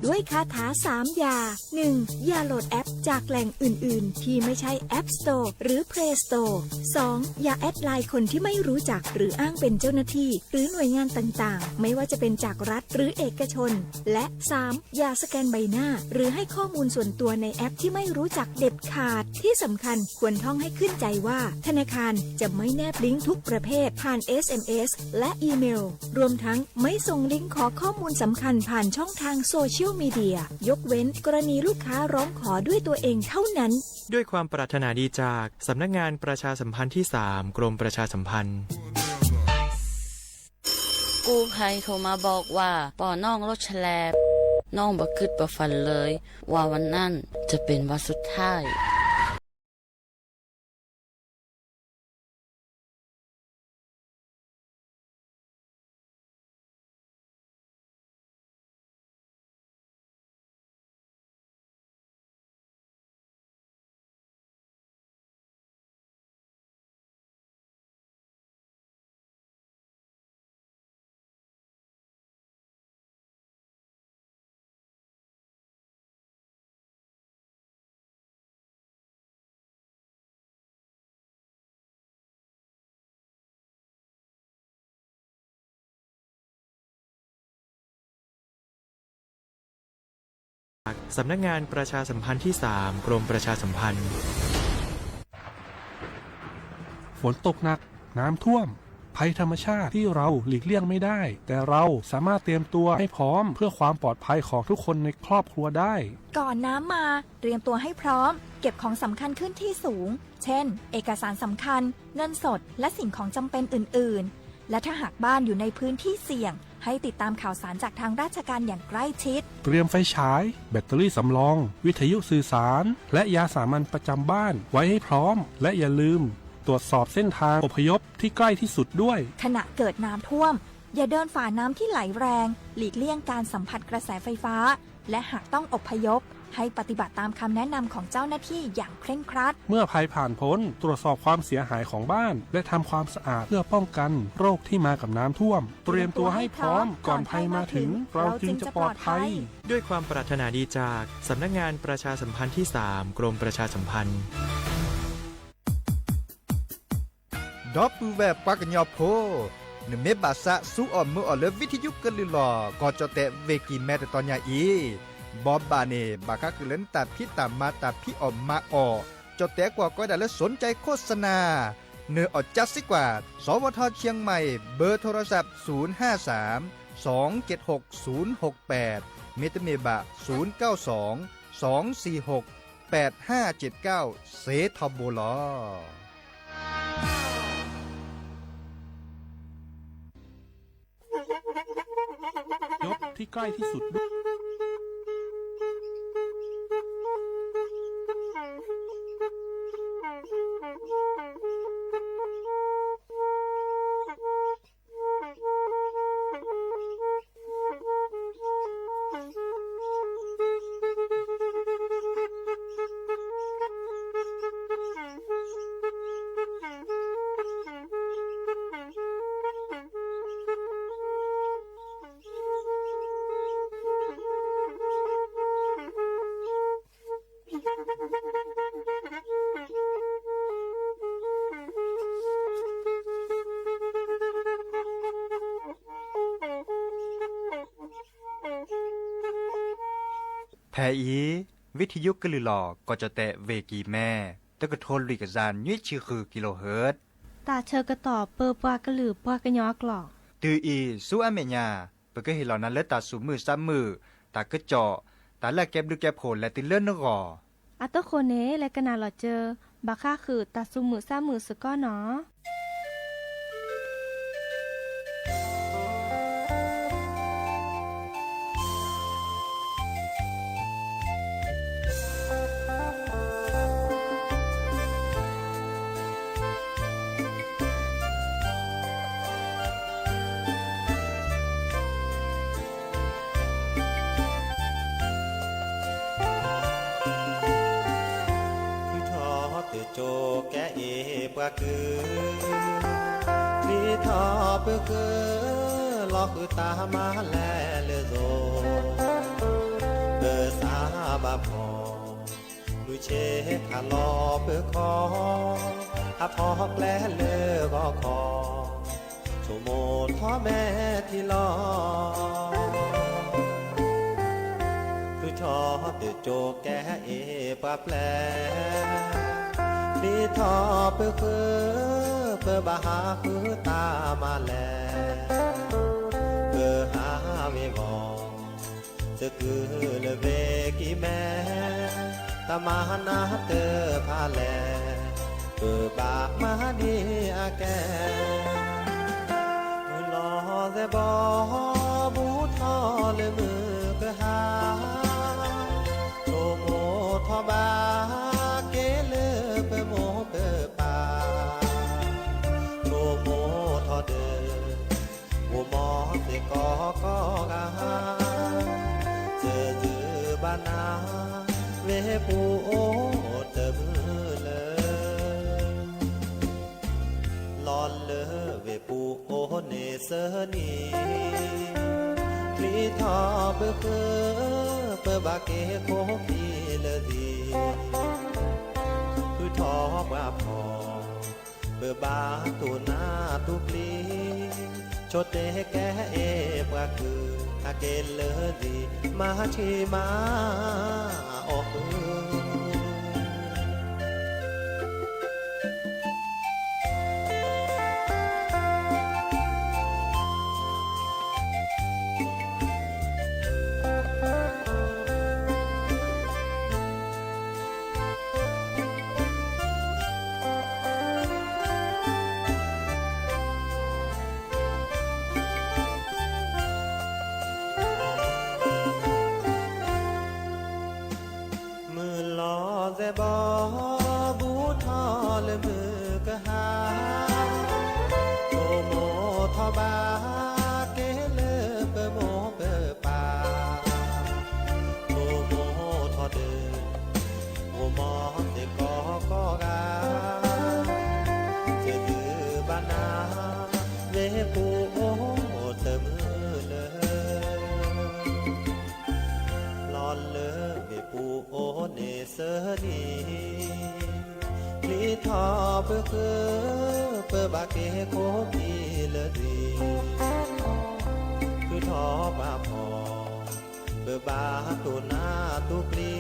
ด้วยคาถาสามอย่า หนึ่ง อย่าโหลดแอปจากแหล่งอื่นๆ ที่ไม่ใช่ App Store หรือ Play Store สอง อย่าแอดไลน์คนที่ไม่รู้จักหรืออ้างเป็นเจ้าหน้าที่ หรือหน่วยงานต่างๆ ไม่ว่าจะเป็นจากรัฐหรือเอกชน และ สาม อย่าสแกนใบหน้า หรือให้ข้อมูลส่วนตัวในแอปที่ไม่รู้จักเด็ดขาด ที่สำคัญควรท่องให้ขึ้นใจว่าธนาคารจะไม่แนบลิงก์ทุกประเภทผ่าน เอส เอ็ม เอส และอีเมล รวมทั้งไม่ส่งลิงก์ขอข้อมูลสำคัญผ่านช่องทางโซเชียลมีเดีย ยกเว้นกรณีลูกค้าร้องขอด้วยตัวเองเท่านั้น ด้วยความปรารถนาดีจากสำนักงานประชาสัมพันธ์ที่สาม กรมประชาสัมพันธ์ กู้ภัยโทรมาบอกว่าปอน้องรถแฉลบ น้องบ่คิดบ่ฝันเลยว่าวันนั้นจะเป็นวันสุดท้าย สำนักงานประชาสัมพันธ์ที่สาม กรมประชาสัมพันธ์ ฝนตกหนัก น้ำท่วม ภัยธรรมชาติที่เราหลีกเลี่ยงไม่ได้ แต่เราสามารถเตรียมตัวให้พร้อมเพื่อความปลอดภัยของทุกคนในครอบครัวได้ ก่อนน้ำมา เตรียมตัวให้พร้อม เก็บของสำคัญขึ้นที่สูง เช่น เอกสารสำคัญ เงินสด และสิ่งของจำเป็นอื่นๆ และถ้าหากบ้านอยู่ในพื้นที่เสี่ยง ให้ติดตามข่าวสารจากทางราชการอย่างใกล้ชิด เตรียมไฟฉาย แบตเตอรี่สำรอง วิทยุสื่อสาร และยาสามัญประจำบ้านไว้ให้พร้อม และอย่าลืมตรวจสอบเส้นทางอพยพที่ใกล้ที่สุดด้วย ขณะเกิดน้ำท่วม อย่าเดินฝ่าน้ำที่ไหลแรง หลีกเลี่ยงการสัมผัสกระแสไฟฟ้า และหากต้องอพยพ ให้ปฏิบัติตามคำแนะนำของเจ้าหน้าที่อย่างเคร่งครัด เมื่อภัยผ่านพ้น ตรวจสอบความเสียหายของบ้าน และทำความสะอาดเพื่อป้องกันโรคที่มากับน้ำท่วม เตรียมตัวให้พร้อมก่อนภัยมาถึง เราจึงจะปลอดภัย ด้วยความปรารถนาดีจากสำนักงานประชาสัมพันธ์ที่สาม กรมประชาสัมพันธ์ ဒီပုၢ်ဝဲၢ်ပှၤကညီဖိ, နမ့ၢ်ဘၣ်သးစူးအီၣ်မုာ်အီၣ်လၢ ဝံထယုကလုၢ်လီၢ် ကီၢ်ကၠီၣ်တဲၣ် ဝ့ၢ်ကံၢ်မဲ တတီၤညါအံၤ, ဘီဘၣ်န့ၣ် ဘၣ်ဃးဃုာ်လၢနတၢ်ဖံးတၢ်မၤတၢ်ဖံးအီၣ်မၤအီၣ်, ကၠီၣ်တဲၣ်ကွၢ်ကီဒၣ်လၢ สนใจโฆษณา နအီၣ်ကၠါစ့ၢ်ကီး, สวท เชียงใหม่ เบอร์โทรศัพท์ ศูนย์ห้าสาม สองเจ็ดหก ศูนย์หกแปด မ့တမ့ၢ်ဘၣ် ศูนย์เก้าสอง สองสี่หก แปดห้าเจ็ดเก้า စ့ထီဘိလီၤ. ที่ใกล้ที่สุดด้วย ဖဲအံၤ ဝံထယုကလုၢ်လီၢ် ကီၢ်ကၠီၣ်တဲၣ် ဝ့ၢ်ကံၢ်မဲ တကထိလွံၢ်ကယၤနွံဆံဃု kilohertz တၢ်ဆၢကတီၢ်ပၢပှၤကလုာ်ပှၤကညီအကျိာ်. တုၤအံၤဆူအမဲာ်ညါ ပကဟ့ၣ်လီၤနၤလၢတၢ်သူၣ်မုာ်သးမုာ်, တၢ်ကစီၣ်, တၢ်လၢအကဲဘျုးကဲဖှိၣ်လဲၤတုၤလၢနဂီၢ်. အဃိန့ၣ် လဲၤကနၣ်လီၤစၢၤ ဘၣ်ဃးဃုာ်တၢ်သူၣ်မုာ်သးမုာ်စ့ၢ်ကီးနီၤ. ဃုထီၣ်တစိၤကဲအ့ၣ်ပှၤကုၢ်, ပျံၤထီၣ်ပၢၤကုၢ်, လီၤဃုာ်တၢ်မၤလဲၤလၢအသိး. ဘၣ်ဖီၣ်, မုၢ်ဆ့ၣ်ထးလီၤပၢၤခီ, ဟးဖီၣ်ကျဲလၢဂီၤခီ, ဆိကမိၣ်ထီၣ်မဲာ်ထံလီၤ, ဃုထီၣ်တကၠိကဲအ့ၣ်ပှၤပျဲၢ်, ချံထီၣ်ပဃၢၤ, ပဘၣ်ဟးဃုတၢ်မၤလဲၣ်, ပဟးဝ့ၤဝီၤ သကုၤလၢဝ့ၤကံၢ်မဲ, တၢ်မၤနၢ်တဖၣ်လဲၣ်, ပဘၣ်မၤဒ်အကဲ, မုၢ်လီၤသဲဘီ ဘူးထီၣ်လၢမုၢ်ကဟါ, ဆိကမိၣ်ထီၣ်ဘၣ်က့ၤလၢပမိၢ်ပပၢ်, ဆိကမိၣ်ထီၣ်ဒီး ဂီၤမီၢ်သ့ၣ်ကီကီဂၤ, စၢၢ်ယုၢ်ဘၣ်နၤ ဝ့ၢ်ပူၤအိၣ်တမုာ်လၢၤ, လီၤလၢဝ့ၢ်ပူၤအိၣ်န့ၣ်စၢနံၤ, ချံထီၣ်ပဃၢၤ, ပဘၣ်က့ၤခိၣ်ခံလၢာ်သံ, ဃုထီၣ်ပှၤဖီၣ် ပဘၣ်တူၢ်နးတူၢ်ပျံၤ, ဆိတဲကဲအ့ၣ်ပှၤကုၢ်, ဟဲက့ၤလၢာ်သံ, မၤထံမၤအီၣ်ဃုာ် မုၢ်လီၤသဲဘီ ဘူးထီၣ်လၢမုၢ်ကဟါ, ဆိကမိၣ်ထီၣ်ဘၣ်က့ၤလၢပမိၢ်ပပၢ်, ဆိကမိၣ်ထီၣ်ဒီး ဂီၤမီၢ်သ့ၣ်ကီကီဂၤ, စၢၢ်ယုၢ်ဘၣ်နၤ ဝ့ၢ်ပူၤအိၣ်တမုာ်လၢၤ လီၤလၢဝ့ၢ်ပူၤအိၣ်န့ၣ်စၢနံၤ, ချံထီၣ်ပဃၢၤ, ပဘၣ်က့ၤခိၣ်ခံလၢာ်သံ, ဃုထီၣ်ပှၤဖီၣ်, ပဘၣ်တူၢ်နးတူၢ်ပျံၤ,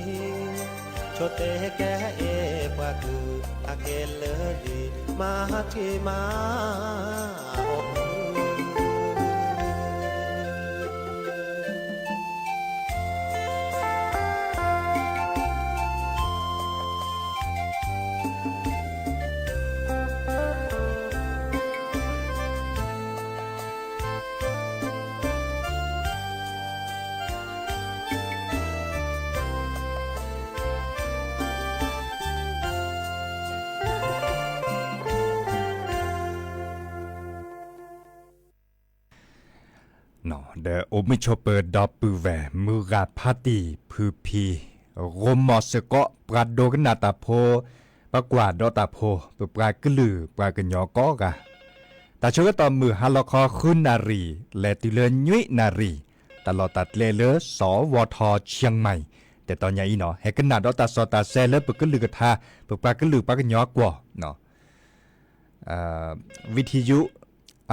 ဆိတဲကဲအ့ၣ်ပှၤကုၢ်, ဟဲက့ၤလၢာ်သံ, မၤထံမၤအီၣ်ဃုာ် ဒီးအိၣ်မုာ်ဆိးပၢၤဒီပုၢ်ဝဲၢ် မုၢ်ဂၤဖါတံၢ်ဖုဖံ, ဂီၤမီၢ်စ့ၢ်ကီး ပှၤဒိကနၣ်တၢ်ဖိ, ပှၤကွၢ်ဒီးတၢ်ဖိ, ပပှၤကလုာ်ပှၤကညီကိးဂၤ, တၢ်ဆၢကတီၢ်မုၢ်ဟါလီၤခီဃုနၣ်ရံၣ် လဲၤတုၤလၢနွံနၣ်ရံၣ်, တၢ်လီၢ်တၢ်ကျဲလၢ စီၤဝီၤထီၣ် ဆံမံၣ်, တဲတီညါအံၤနီၤ ဟဲကနၣ်ဒီးတၢ်စီၣ်တၢ်ဆဲလၢပကလုၢ်ကထါ, ပပှၤကလုာ်ပှၤကညီကွီၢ် ဝံထံယု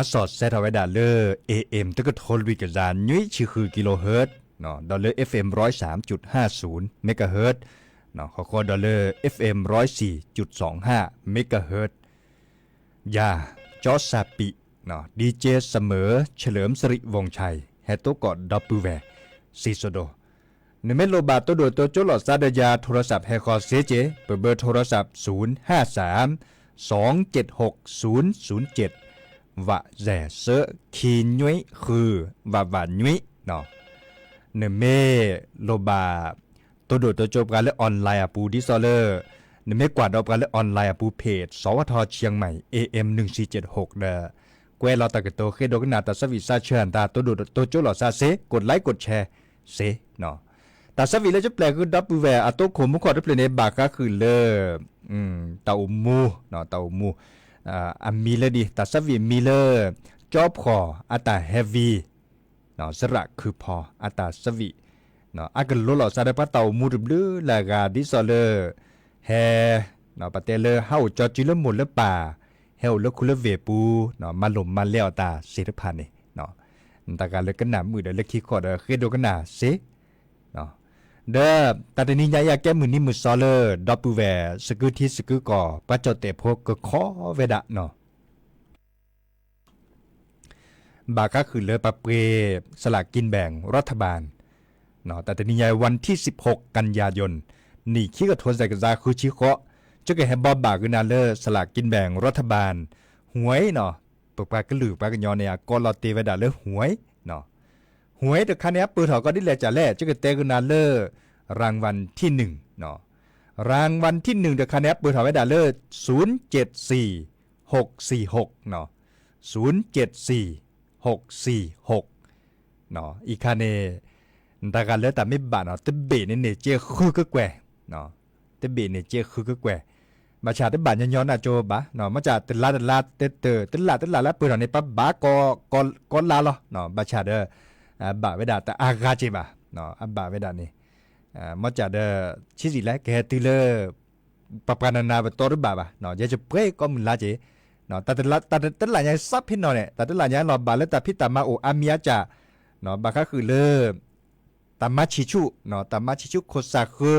အစီၣ်ဆဲထီၣ်ဝဲဒၣ်လၢ เอเอ็ม တကထိလွံၢ်ကယၤနွံဆံဃု kilohertz, ဒီးလၢ เอฟเอ็ม ร้อยสามจุดห้าศูนย์ megahertz, ဃီဃီဒီးလၢ เอฟเอ็ม ร้อยสี่จุดสองห้า megahertz, ယၤ ကၠီစၢ်ပံး, ดีเจเสมอ เฉลิมสิริวงศ์ชัย ဟဲတိကိးဒီပုၢ်ဝဲၢ် စံးစိၤဒိၣ် နမ့ၢ်လိၣ်ဘၣ်တိၢ်ဒိၣ်တိၢ်ကၠိလိာ်သးဒီးယၤ ထိရစးပ် ဟဲဃီၤစ့က့ၤ ပဘၢထိရစးပ် ศูนย์ห้าสาม สองเจ็ดหก ศูนย์ศูนย์เจ็ด ဝးစဲးစၢ ခံနွံဃု ဝးဝးနွံ, နမ့ၢ်လိၣ်ဘၣ် တိၢ်ဒိၣ်တိၢ်ကၠိပှၤလၢ online အပူၤ ဒ်သိးလၢ နမ့ၢ်ကွၢ်ဒီးပှၤလၢ online အပူၤ เพจ စီၤဝီၤထီၣ် ဆံမံၣ် เอเอ็มหนึ่งสี่เจ็ดหก ဒီး ကွဲးလီၤတၢ်ကတိၤဃ့ဒိကနၣ်တၢ် service စးဆၢအတၢ်တိၢ်ဒိၣ်တိၢ်ကၠိလိာ်သးစ့ กดไลค์ กดแชร์ စ့ တၢ် service လၢကပျဲၢ်ဃုာ်ဒီပုၢ်ဝဲၢ် အတိခိၣ်မူခိၣ်တဖျၢၣ်န့ၣ် ဘၣ်ဃးဃုာ်လၢ တၢ်အိၣ်မူ, တၢ်အိၣ်မူ အမံၤလၢဒ် တၢ် service မံၤလၢ ကၠီဖှီၣ်အတၢ် heavy စရးခုဖီအတၢ် service အကလိလိာ်သးဒီးပှၤတၢ်အိၣ်မူတဘျုးလၢအဂၤ ဒ်သိးလၢ ဟဲ ပတဲလၢဟးအိၣ်ကၠီစုလၢမိၢ်လၢပၢ်, ဟဲအိၣ်လၢခူလၢဝ့ၢ်ပူၤ, မၤလိာ်မၤလဲအီၤတၢ်သ့ၣ်တဖၣ်န့ၣ်, တၢ်ဂၤလၢကနၣ်မုာ်ဒီးလၢခံခီဒီးဃ့ဒိကနၣ်စ့ ဒီးတၢ်တနံၤညါအံၤအကဲမုၢ်နံၤမုၢ်သီလၢ ဒီပုၢ်ဝဲၢ်စကုထံစကုကီၢ် ပှၤကၠီၣ်တဲာ်ဖိကခီဝဲဒၣ် ဘၣ်ဃးဃုာ်လၢပှၤပှ့ၤ สลากกินแบ่งรัฐบาล တၢ်တနံၤညါအံၤ วันที่สิบหก กันยายน နံၣ်ခံကထိသၢကယၤဃုဆံဃိး, ကၠိကဟဲဘီဘၣ်ကနၤလၢ สลากกินแบ่งรัฐบาล หวย နီၤ, ပပှၤကလုာ်ပှၤကညီန့ၣ် အကိးလီၤတ့ၢ်ဝဲဒၣ်လၢ หวย နီၤ, หวย တခါန့ၣ် အပၢၢ်ထီၣ်ကီးဒ်လဲၣ်ကလဲၣ်, ကၠိကတဲကနၤလၢ รางวัลที่หนึ่ง နီၤ, รางวัลที่หนึ่ง တခါန့ၣ် အပၢၢ်ထီၣ်ဝဲဒၣ်လၢ ศูนย์เจ็ดสี่ หกสี่หก နီၤ, ศูนย์เจ็ดสี่ หกสี่หก အံၤခါန့ၣ် တၢ်ဂၤလၢတၢ်မ့ၢ်ဘၣ်နီၤ တဘ့ၣ်န့ၣ်န့ၢ်က့ဃုကကွဲၢ်, တဘ့ၣ်န့ၢ်က့ဃုကကွဲၢ်, ဘၣ်ဆၣ်တဘၣ်ညီညီနၢ်ကၠိဘၣ်, မ့ၢ်တၢ်တလါတလါတတၢၢ် တလၣ်တလၣ်လၢအပၢၢ်ထီၣ်န့ၣ် ပဘၣ်ကိးလါလီၤ, ဘၣ်ဆၣ်ဒီး ဘၣ်ဝဲဒၣ်တအါဂၤက့ဘၣ်, အဘၣ်ဝဲဒၣ်န့ၣ် မ့ၢ်တၢ်ဒီး ဆံးစံးလဲၣ် ကဟဲတုၤလၢ ပပှၤနၤနၤပတီတဘၣ်ဘၣ်, ယဲယပှဲၤကိးမုၢ်လါက့, တၢ်တလၣ်ညါစးဖ့နီၤန့ၣ် တၢ်တလၣ်ညါလီၤဘၣ်လၢတၢ်ဖံးတၢ်မၤအိၣ်အါမံၤအါကၢ်, ဘၣ်ဃးဃုာ်လၢ တၢ်မၤဆံးဆူၣ်, တၢ်မၤဆံးဆူၣ်ခိၣ်စၢ်ဃၢ,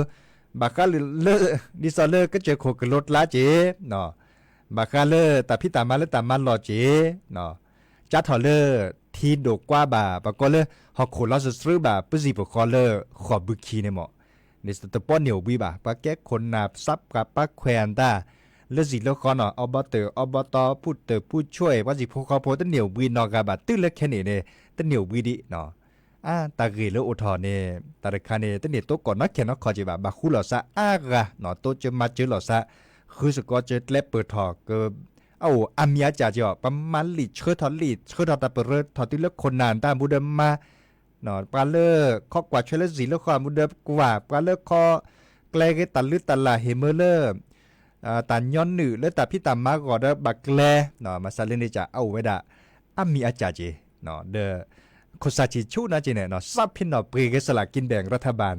ဘၣ်ဃးလၢ ဒ်သိးလၢကစၢၢ်ခိၣ်ကလိကျါက့, ဘၣ်ဃးလၢတၢ်ဖံးတၢ်မၤလၢတၢ်မၤလီၢ်က့, ကၢ်ထီၣ်လၢ ထံဒိၣ်ကွါဘၣ် ပကိးလၢ ဟီၣ်ခိၣ်လီၤစၢၤစၢၤဘၣ် ပစံၣ်ပဃီလၢ ဃိးဘုခံန့ၣ်မ့ၢ် န့ၣ်တပီၣ်န့ၢ်အိၣ်ဘှံးဘၣ် ပှၤကဲခိၣ်နၢ်စးပှၤပှၤခွဲးအတၢ် လၢစံၣ်လၢဃီနီၤ အဘီတၢ် အဘီတီ ဖုၣ်တၢ်ဖုၣ်ဆိၣ်အံၤ ပှၤစံၣ်ဖိဃီဖိတန့ၢ်အိၣ်ဘှံးနီတဂၤဘၣ် တုၤလၢခဲန့ၣ်န့ၣ် တန့ၢ်အိၣ်ဘှံးဒံးနီၤ အတၢ်ဂ့ၢ်လၢအိၣ်ထီၣ်န့ၣ် တၢ်တခါန့ၣ် တန့ၢ်တိကိးနီၢ်ခဲနီၢ်ခီက့ဘၣ် ဘၣ်ဃူလိာ်သးအါဂၤနီၤ တိစၢၤမၤစၢၤလိာ်သး ဃုစ့ၢ်ကီးစၢၤကျဲပၢၢ်ထီၣ်က အအိၣ်အါမံၤအါစှၤက့အီၤ ပမၤလံာ်ဆှၢထီၣ်လံာ် ဆှၢထီၣ်တၢ်ပရၢထီၣ်တုၤလၢခိၣ်နၢ်တၢ်မူဒီးမၤ ပှၤလၢခီကွၢ်ဆွဲလၢစံၣ်လၢဃီအမူဒီးကွၢ် ပှၤလၢခီကျဲဂ့ၤတၢ်လုၢ်တၢ်လၢ်ဟ့ၣ်မၢလၢ တၢ်ညီနုၢ်လၢတၢ်ဖံးတၢ်မၤဂီၢ်ဒီးဘၣ်ကျဲ မၤစၢၤလၢန့ၣ်ကၢ် အအိၣ်ဝဲဒၣ် အါမံၤအါစှၤက့ ဒီး ခိၣ်စၢ်ဆံးဆူၣ်နီၤက့န့ၣ် စးဖ့နီၤပှ့ၤဂ့ၤ สลากกินแบ่งรัฐบาล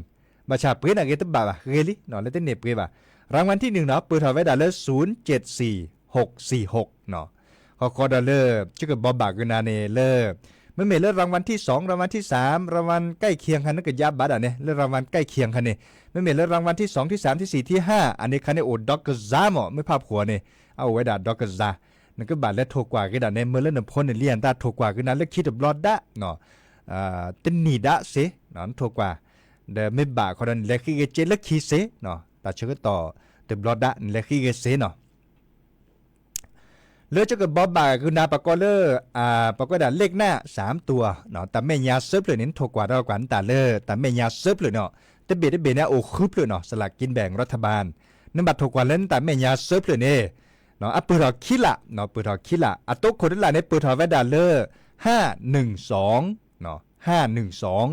ဘၣ်ဆၣ်ပှ့ၤန့ၣ်ဂ့ၤတဘၣ်ဘၣ် ဂ့ၤလံ လၢတန့ၢ်ပှ့ၤဘၣ် รางวัลที่หนึ่งနီၤ ပၢၢ်ထီၣ်ဝဲဒၣ်လၢ ศูนย์เจ็ดสี่ หกสี่หก နီၤ ဃီဃီဒီးလၢ ကၠိကဘီဘၣ်ကနၤန့ၣ်လၢ မ့မ့ၢ်လၢ รางวัลที่สอง รางวัลที่สาม รางวัลใกล้เคียง ခါန့ၣ် ကယါဘၣ်ဒၣ်န့ၣ် လၢ รางวัลใกล้เคียง ခါန့ၣ် မ့မ့ၢ်လၢ รางวัลที่สอง ที่สาม ที่สี่ ที่ห้า အန့ၣ်ခါန့ၣ်အိၣ်ဒီကစၢ်မ့ၢ် မ့ၢ်ဖးဖှိၣ်န့ၣ် အအိၣ်ဝဲဒၣ်ဒီကစၢ် နကဘၣ်လဲၤထိၣ်ကွၢ်က့ၤဒၣ်န့ၣ် မ့ၢ်လၢနဖိနလံၤအတၢ်ထိၣ်ကွၢ်က့ၤနၤလၢခံတဘျီဒၣ် တနံၣ်ဒၣ်စ့ နထိၣ်ကွၢ် ဒီးမ့ၢ်ဘၣ်ခီဒီးနလဲၤဃ့ဂ့ၤစ့လၢခံစ့ တၢ်ဆၢကတီၢ်တဘျီဒၣ် နလဲၤဃ့ဂ့ၤစ့နီၤ လၢကၠိကဘီဘၣ်ကနၤပကိးလၢ ပကိးဒၣ် เลขหน้าสามตัว တၢ်မဲာ်ညါစၢဖျၢၣ်န့ၣ် နထိၣ်ကွၢ်ဒီးကွၢ်နတၢ်လၢတၢ်မဲာ်ညါစၢဖျၢၣ်န့ၣ် တဘ့ၣ်တဘ့ၣ်န့ၣ် အအိၣ်ဃုဖျၢၣ်နီၤ สลากกินแบ่งรัฐบาล နဘၣ်ထိၣ်ကွၢ်လၢနတၢ်မဲာ်ညါစၢဖျၢၣ်န့ၣ် အပၢၢ်ထီၣ်ခံလး ပၢၢ်ထီၣ်ခံလး အတိခိၣ်တလးန့ၣ် ပၢၢ်ထီၣ်ဝဲဒၣ်လၢ ห้าหนึ่งสอง ห้าหนึ่งสอง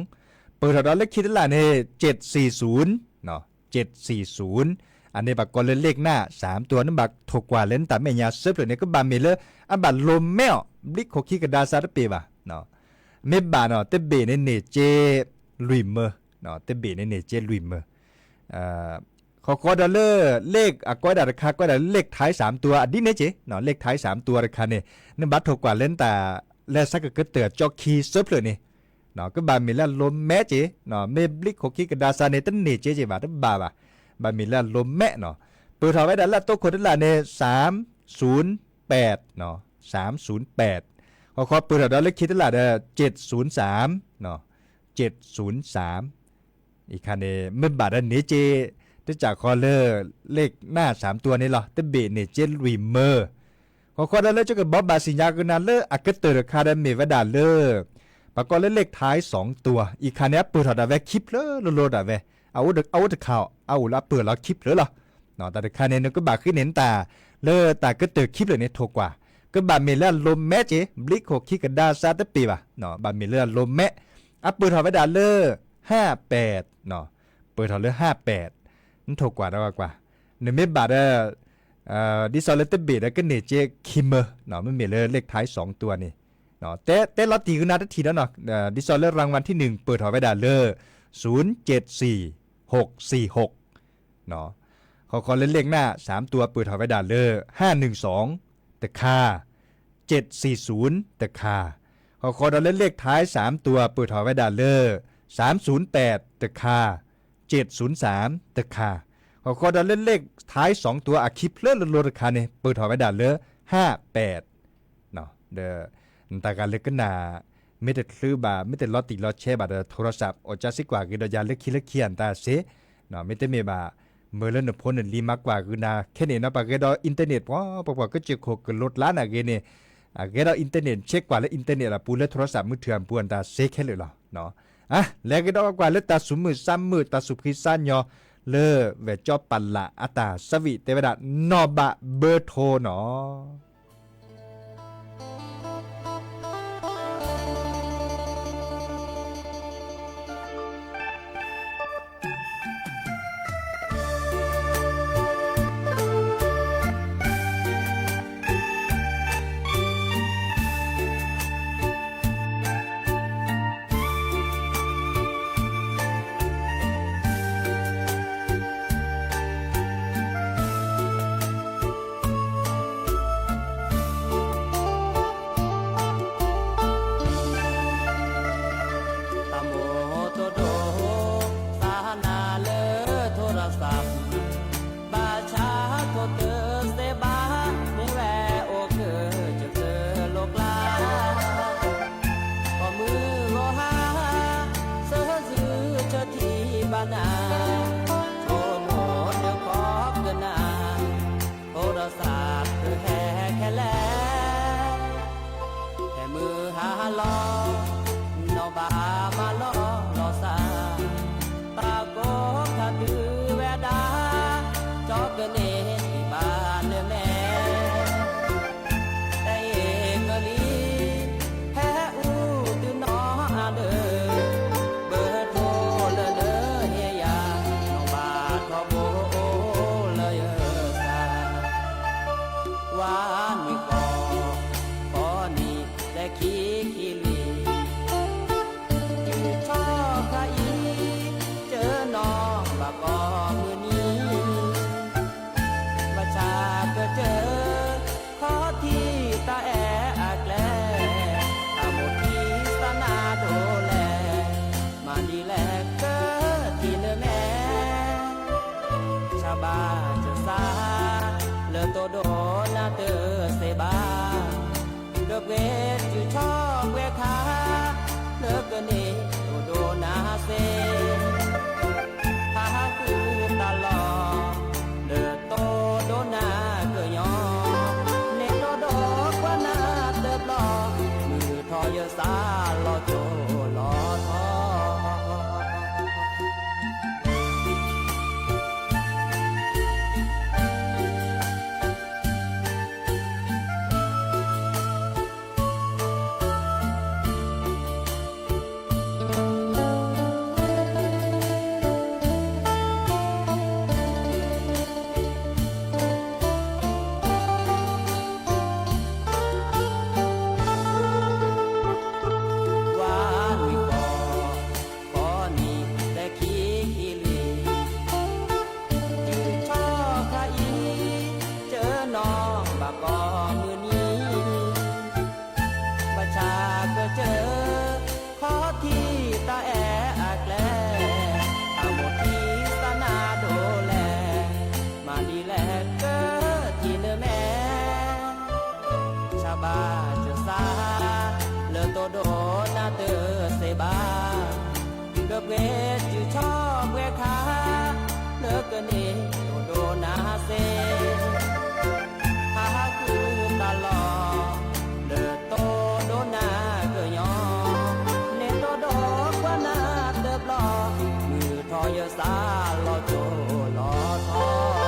ပၢၢ်ထီၣ်ဒီးလၢခံတလးန့ၣ် เจ็ดสี่ศูนย์ เจ็ดสี่ศูนย์ အန့ၣ်ဘၣ်ကိးလၢ เลขหน้าสามตัว နဘၣ်ထိၣ်ကွၢ်လၢနတၢ်မဲာ်ညါစၢဖျၢၣ်န့ၣ် ကဘၣ်မ့ၢ်လၢ အဘၣ်လိၤမဲအီၤ ဘျံးခိၣ်ခံကဒါစၢ်တပ့ၢ်ဘၣ် မ့ၢ်ဘၣ်နီၤ တဘ့ၣ်န့ၣ်န့ၢ်က့လွံၢ်မၢ တဘ့ၣ်န့ၣ်န့ၢ်က့လွံၢ်မၢ ဃီဃီဒီးလၢ เลข အကိးဝဲဒၣ်တခါ ကိးဝဲဒၣ်လၢ เลขท้ายสามตัว အဒ်န့ၣ်က့ เลขท้ายสามตัว တခါန့ၣ် နဘၣ်ထိၣ်ကွၢ်လၢနတၢ် လၢဆၢကကတၢၢ်ကၠီခံစၢဖျၢၣ်န့ၣ် ကဘၣ်မ့ၢ်လၢအလိၤမဲက့ မ့ၢ်ဘျံးခိၣ်ခံကဒါစၢ်န့ၣ် တန့ၢ်က့က့ဘၣ် တဘၣ်ဘၣ် ဘၣ်မ့ၢ်လၢအလိၤမဲနီၤ ပၢၢ်ထီၣ်ဝဲဒၣ်လၢအတိခိၣ်တလးန့ၣ် สามศูนย์แปด สามศูนย์แปด ဃီဃီပၢၢ်ထီၣ်ဒီးလၢခံတလးဒီး เจ็ดศูนย์สาม เจ็ดศูนย์สาม အံၤခါန့ၣ် မ့ၢ်ဘၣ်ဒီးန့ၢ်က့ တစၢ်ဃီလၢ เลขหน้าสามตัว န့ၣ်လီၤ တဘ့ၣ်န့ၢ်က့လွံၢ်မၢ ဃီဃီဒီးလၢကၠိကဘီဘၣ်စံၣ်ညါကနၤလၢအကတၢၢ်တခါဒီးမ့ၢ်ဝဲဒၣ်လၢ ပကိးလၢ เลขท้ายสองตัว အံၤခါန့ၣ်အပၢၢ်ထီၣ်ဒၣ်ဝဲခံဖျၢၣ်လိၤလိၤဒၣ်ဝဲ အအိၣ်တခါအီၤ အအိၣ်လၢအပၢၢ်လီၤခံဖျၢၣ်လီၤ တၢ်တခါန့ၣ် နကဘၣ်ဃ့န့ၢ်နတၢ် လၢတၢ်ကတၢၢ်ခံဖျၢၣ်န့ၣ်ထိၣ်ကွၢ် ကဘၣ်မ့ၢ်လၢအလိၤမဲက့ ဘျံးခိၣ်ခံကဒါစၢ်တပ့ၢ်ဘၣ် ဘၣ်မ့ၢ်လၢအလိၤမဲ အပၢၢ်ထီၣ်ဝဲဒၣ်လၢ ห้าแปด ပၢၢ်ထီၣ်လၢ ห้าแปด နထိၣ်ကွၢ်ဒီးကွၢ် နမ့ၢ်ဘၣ်ဒီး ဒ်သိးလၢတဘ့ၣ်ဒီးကန့ၢ်က့ခံမၢ မ့မ့ၢ်လၢ เลขท้ายสองตัว န့ၣ် တဲလီၤတံၢ်ကနၤတထံၣ်ဒီးနီၤ ဒ်သိးလၢ รางวัลที่หนึ่ง ပၢၢ်ထီၣ်ဝဲဒၣ်လၢ ศูนย์เจ็ดสี่ หกสี่หก ဃီဃီလၢလၢကနၣ် สามตัว ပၢၢ်ထီၣ်ဝဲဒၣ်လၢ ห้าหนึ่งสอง တခါ, เจ็ดสี่ศูนย์ တခါ, ဃီဃီဒီးလၢလၢ ท้าย สามตัว ပၢၢ်ထီၣ်ဝဲဒၣ်လၢ สามศูนย์แปด တခါ, เจ็ดศูนย์สาม တခါ, ဃီဃီဒီးလၢလၢ ท้าย สองตัว အခံဖျၢၣ်လိၤလိၤတခါန့ၣ် ပၢၢ်ထီၣ်ဝဲဒၣ်လၢ ห้าแปด ဒီး နတၢ်ဂၤလၢကနၣ် မ့ၢ်တချုးဘၣ် မ့ၢ်တလီၤတံၢ်လီၤဆဲးဘၣ်ဒီး โทรศัพท์ အိၣ်ကၢ်စ့ၢ်ကွၢ်က့ၤဒီးယၤလၢခံလၢခံအတၢ်စ့, မ့တမ့ၢ်ဘၣ် မၢလၢနဖိနလံၤမၤကွၢ်ဂုာ်နၤခဲန့ၣ်နီၤ ပှၤဂဲၤဒီး internet ပှၤ ပှၤ ပှၤကစၢၢ်ခိၣ်ကလိကျါနၤဂ့ၤန့ၣ်, အဂဲၤဒီး internet ဆဲးကွၢ်လၢ internet အပူၤလၢ โทรศัพท์ มือถือ အပူၤအတၢ်စ့ခဲလၢာ်လီၤ. လဲၤကဒီးကွၢ်လၢတၢ်ဆူၣ်မုၢ်ဆါမုၢ် တၢ်ဆူၣ်ဖှံဆါညီ လၢ ဝဲၢ်ကၠီပလး အတၢ်ဆၢဝံၣ်တဲဝဲဒၣ် နီၢ်ဘၣ်ဘၢထိနီၤ. တၢ်မိၣ်တိၢ်ဒိၣ်သးနၤလၢ โทรศัพท์ ဘၣ်ဆၣ်ထိၣ်တစဲးဘၣ် မ့ၢ်ဝဲအိၣ်ကစၢၢ်ကျၢၤလိၤကျါ ကိးမုၢ်ဂီၤဟါ ဆၢဂ့ၤဆၢထံၣ်ဘၣ်နၤ ဆိမိၣ်ဒုးခီကနၣ် โทรศัพท์ ဟဲခဲလၢာ် ဖဲမုၢ်ဟါလီၤ နီၢ်ဘၣ်မၤလီၤလီၤစၢ် တၢ်ကိးခါတုၤဝဲဒၣ် ကၠီကန့ၢ်ဘၣ်နမဲာ် တအဲၣ်ကလံၤ ဟဲအူတုၤနီၢ်အါဒၢး ဘၢထိလၢနဟ့ၣ်ယၤ နီၢ်ဘၣ်ထီဘိအိၣ်လၢယသး ဝါနံၣ်ဃီ ဃီနံၣ် သၢခံခံလွံၢ် တုၤထီၣ်ခါအံၤ ကၢနီၢ်ဘၣ်ကိးမုၢ်နံၤ ဘၣ်ဆၣ်ကစၢၢ် ခီထံတၢ်အဲၣ်အကျဲ တၢ်မိၣ်ထံသးနၤဒိၣ်လဲၣ် မၤဒ်လဲၣ်ကထံၣ်နမဲာ် ဆၣ်ဘၣ်စၢၤစၢ် လၢတိၢ်ဒိၣ်နၤတစဲးဘၣ် ဒီးပှဲၤတုၤထီၣ်ပှဲၤခါ လၢကန့ၢ်အိၣ်ဒိၣ်နၤစ့ ဟးဟးဃုတၢ်လီၢ် လၢတိၢ်ဒိၣ်နၤကညီ နဲတိၢ်ဒီးကွၢ်နၤတဘျီ မုၢ်ထီၣ်ယၢၢ်စၢ်လီၤကၠိလီၤထီထီၣ်ခါအံၤ ကၢနီၢ်ဘၣ်ကိးမုၢ်နံၤ ဘၣ်ဆၣ်ကစၢၢ် ခီထံတၢ်အဲၣ်အကျဲ တၢ်မိၣ်ထံသးနၤဒိၣ်လဲၣ် မၤဒ်လဲၣ်ကထံၣ်နမဲာ် ဆၣ်ဘၣ်စၢၤစၢ် လၢတိၢ်ဒိၣ်နၤတစဲးဘၣ် ဒီးပှဲၤတုၤထီၣ်ပှဲၤခါ လၢကန့ၢ်အိၣ်ဒိၣ်နၤစ့ ဟးဟးဃုတၢ်လီၢ် လၢတိၢ်ဒိၣ်နၤကညီ နဲတိၢ်ဒီးကွၢ်နၤတဘျီ မုၢ်ထီၣ်ယၢၢ်စၢ်လီၤကၠိလီၤထီ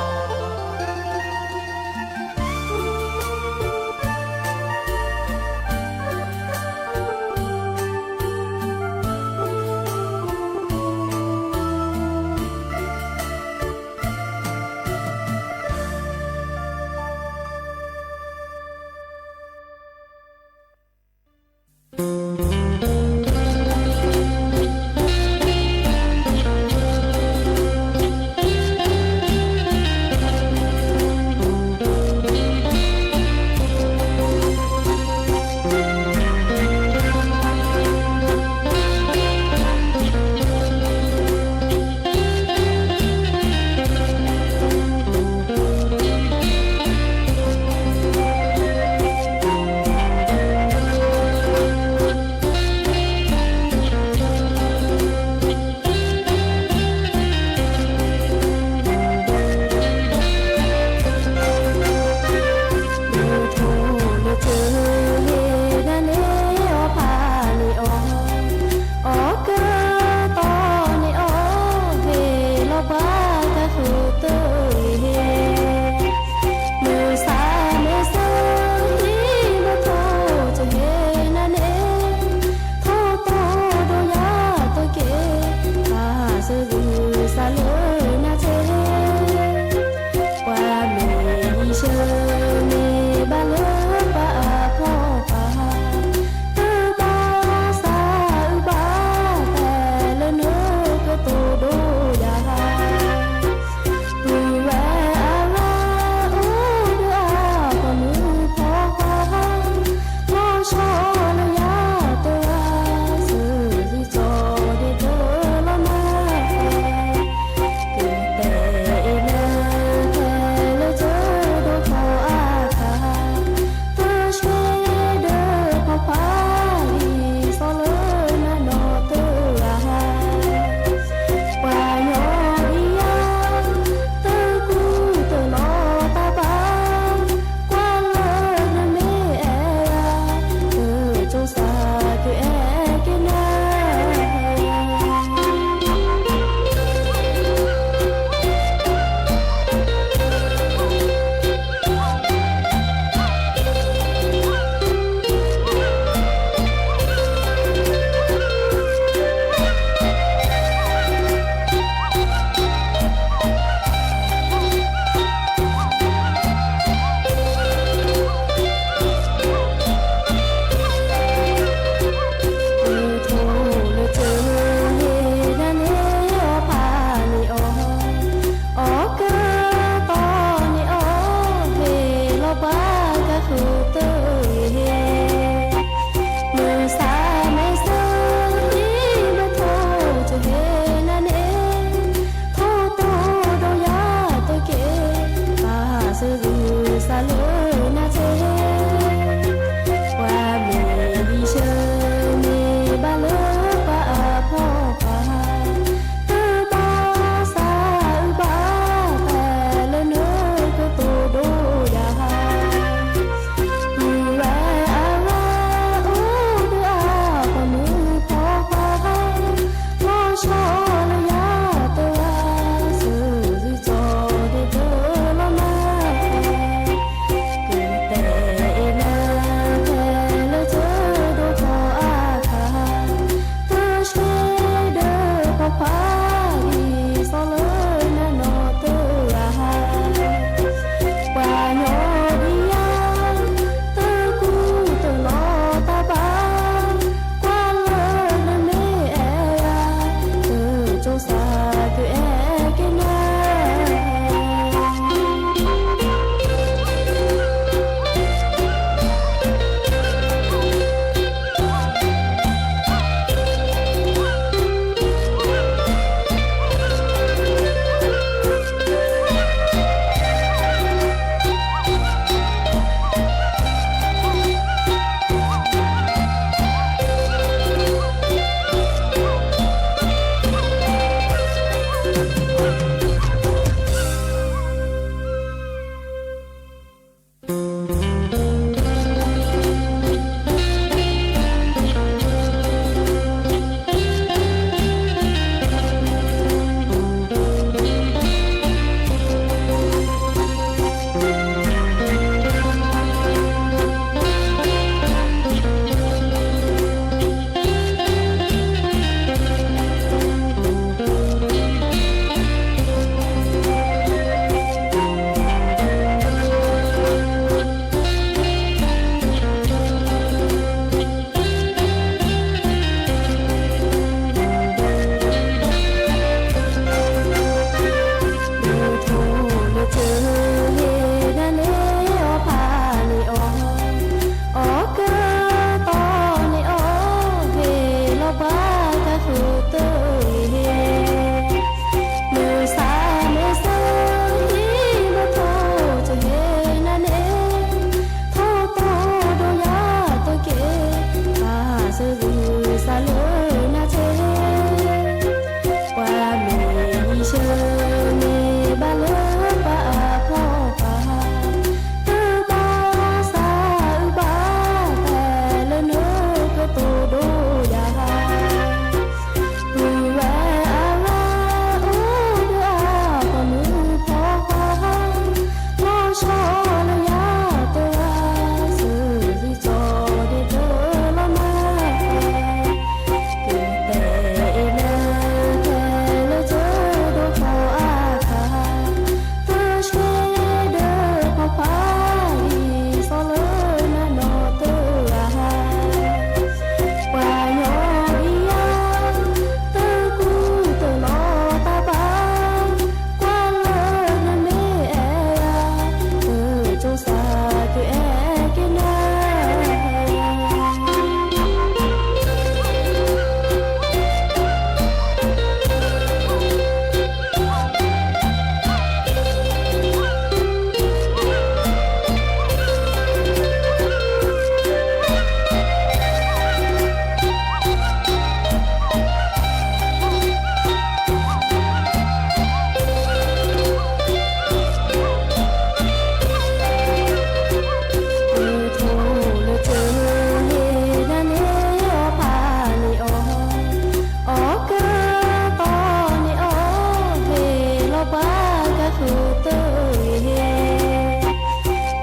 တၢ်တၢ်တၢ်တၢ်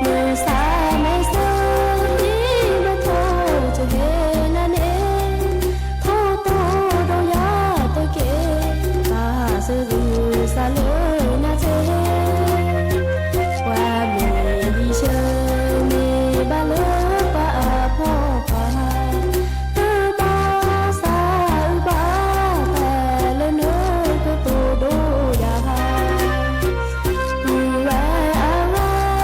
မုၢ်ဆါမ့ၢ်ဆၢ ဟံၣ်မ့ၢ်ထိး ကဟ့ၣ်နၤန့ၣ် ထိၣ်တိၢ်ဒီးယၤတက့ၢ် ဘၣ်ဆၢဂ့ၤဆၢလၢနၤစ့ၢ် ပှၤမ့ၢ်ယံၤဆၢ မ့ၢ်ဘၣ်လၢပှၤအဖီခိၣ် တဘၣ်သးအုးဘၣ် ဖဲလၢနကတိၤဒိယၤ ပုၢ်ဝဲၢ်အဂၤ အိၣ်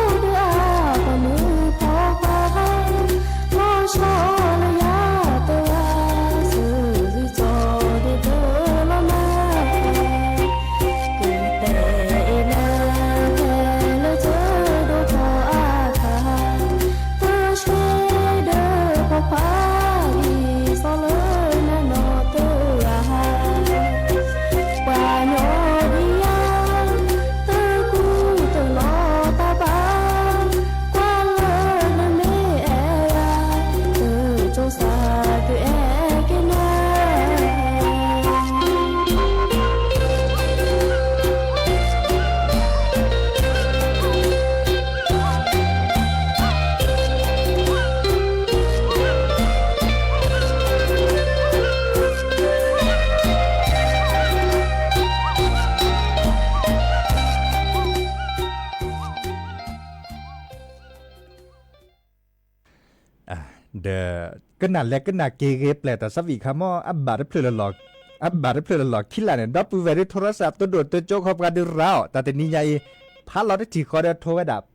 ဒီးအဖိမုၣ်ဖိခွါ လီၤဆီလၢယၤတဂၤ ဆၢဂ့ၤကၠီဒ်တလီၤမၢ် ကတဲအ့ၣ်လၢ ဖဲလၢဆၢဒိၣ်ထီၣ်အခါ တဆှဲဒီးဖိခွါ ဒ်သိးလၢနနီၢ်တဂၤ ပှၤညီဒ်ယၤ တကူတလီၤတၢ်ဘၣ် ကွၢ်လၢနမ့ၢ်အဲၣ်ယၤ တကၠိစၢ်ကအဲၣ်က့ၤနၤ ဒီး ကနၣ်လဲၤကနၣ်က့ၤဂ့ၤ ပျဲၢ်တၢ်ဆၢဝံၣ်ခါမီ အဘၣ်တဖျၢၣ်လၢ်လီၢ် အဘၣ်တဖျၢၣ်လၢ်လီၢ်ခံလၢ်န့ၣ် ဒီပုၢ်ဝဲၢ်ဒုး ထိရစၢ် တဒိၣ်တကၠိခီပှၤဒုးရၤအီၤ တၢ်တနံၤညါအံၤ ဖးလီၤတထံၣ်ဃီဒီးထိဝဲဒၣ် ဖးလီၤတထံၣ်ဃီဒီးထိဝဲဒၣ်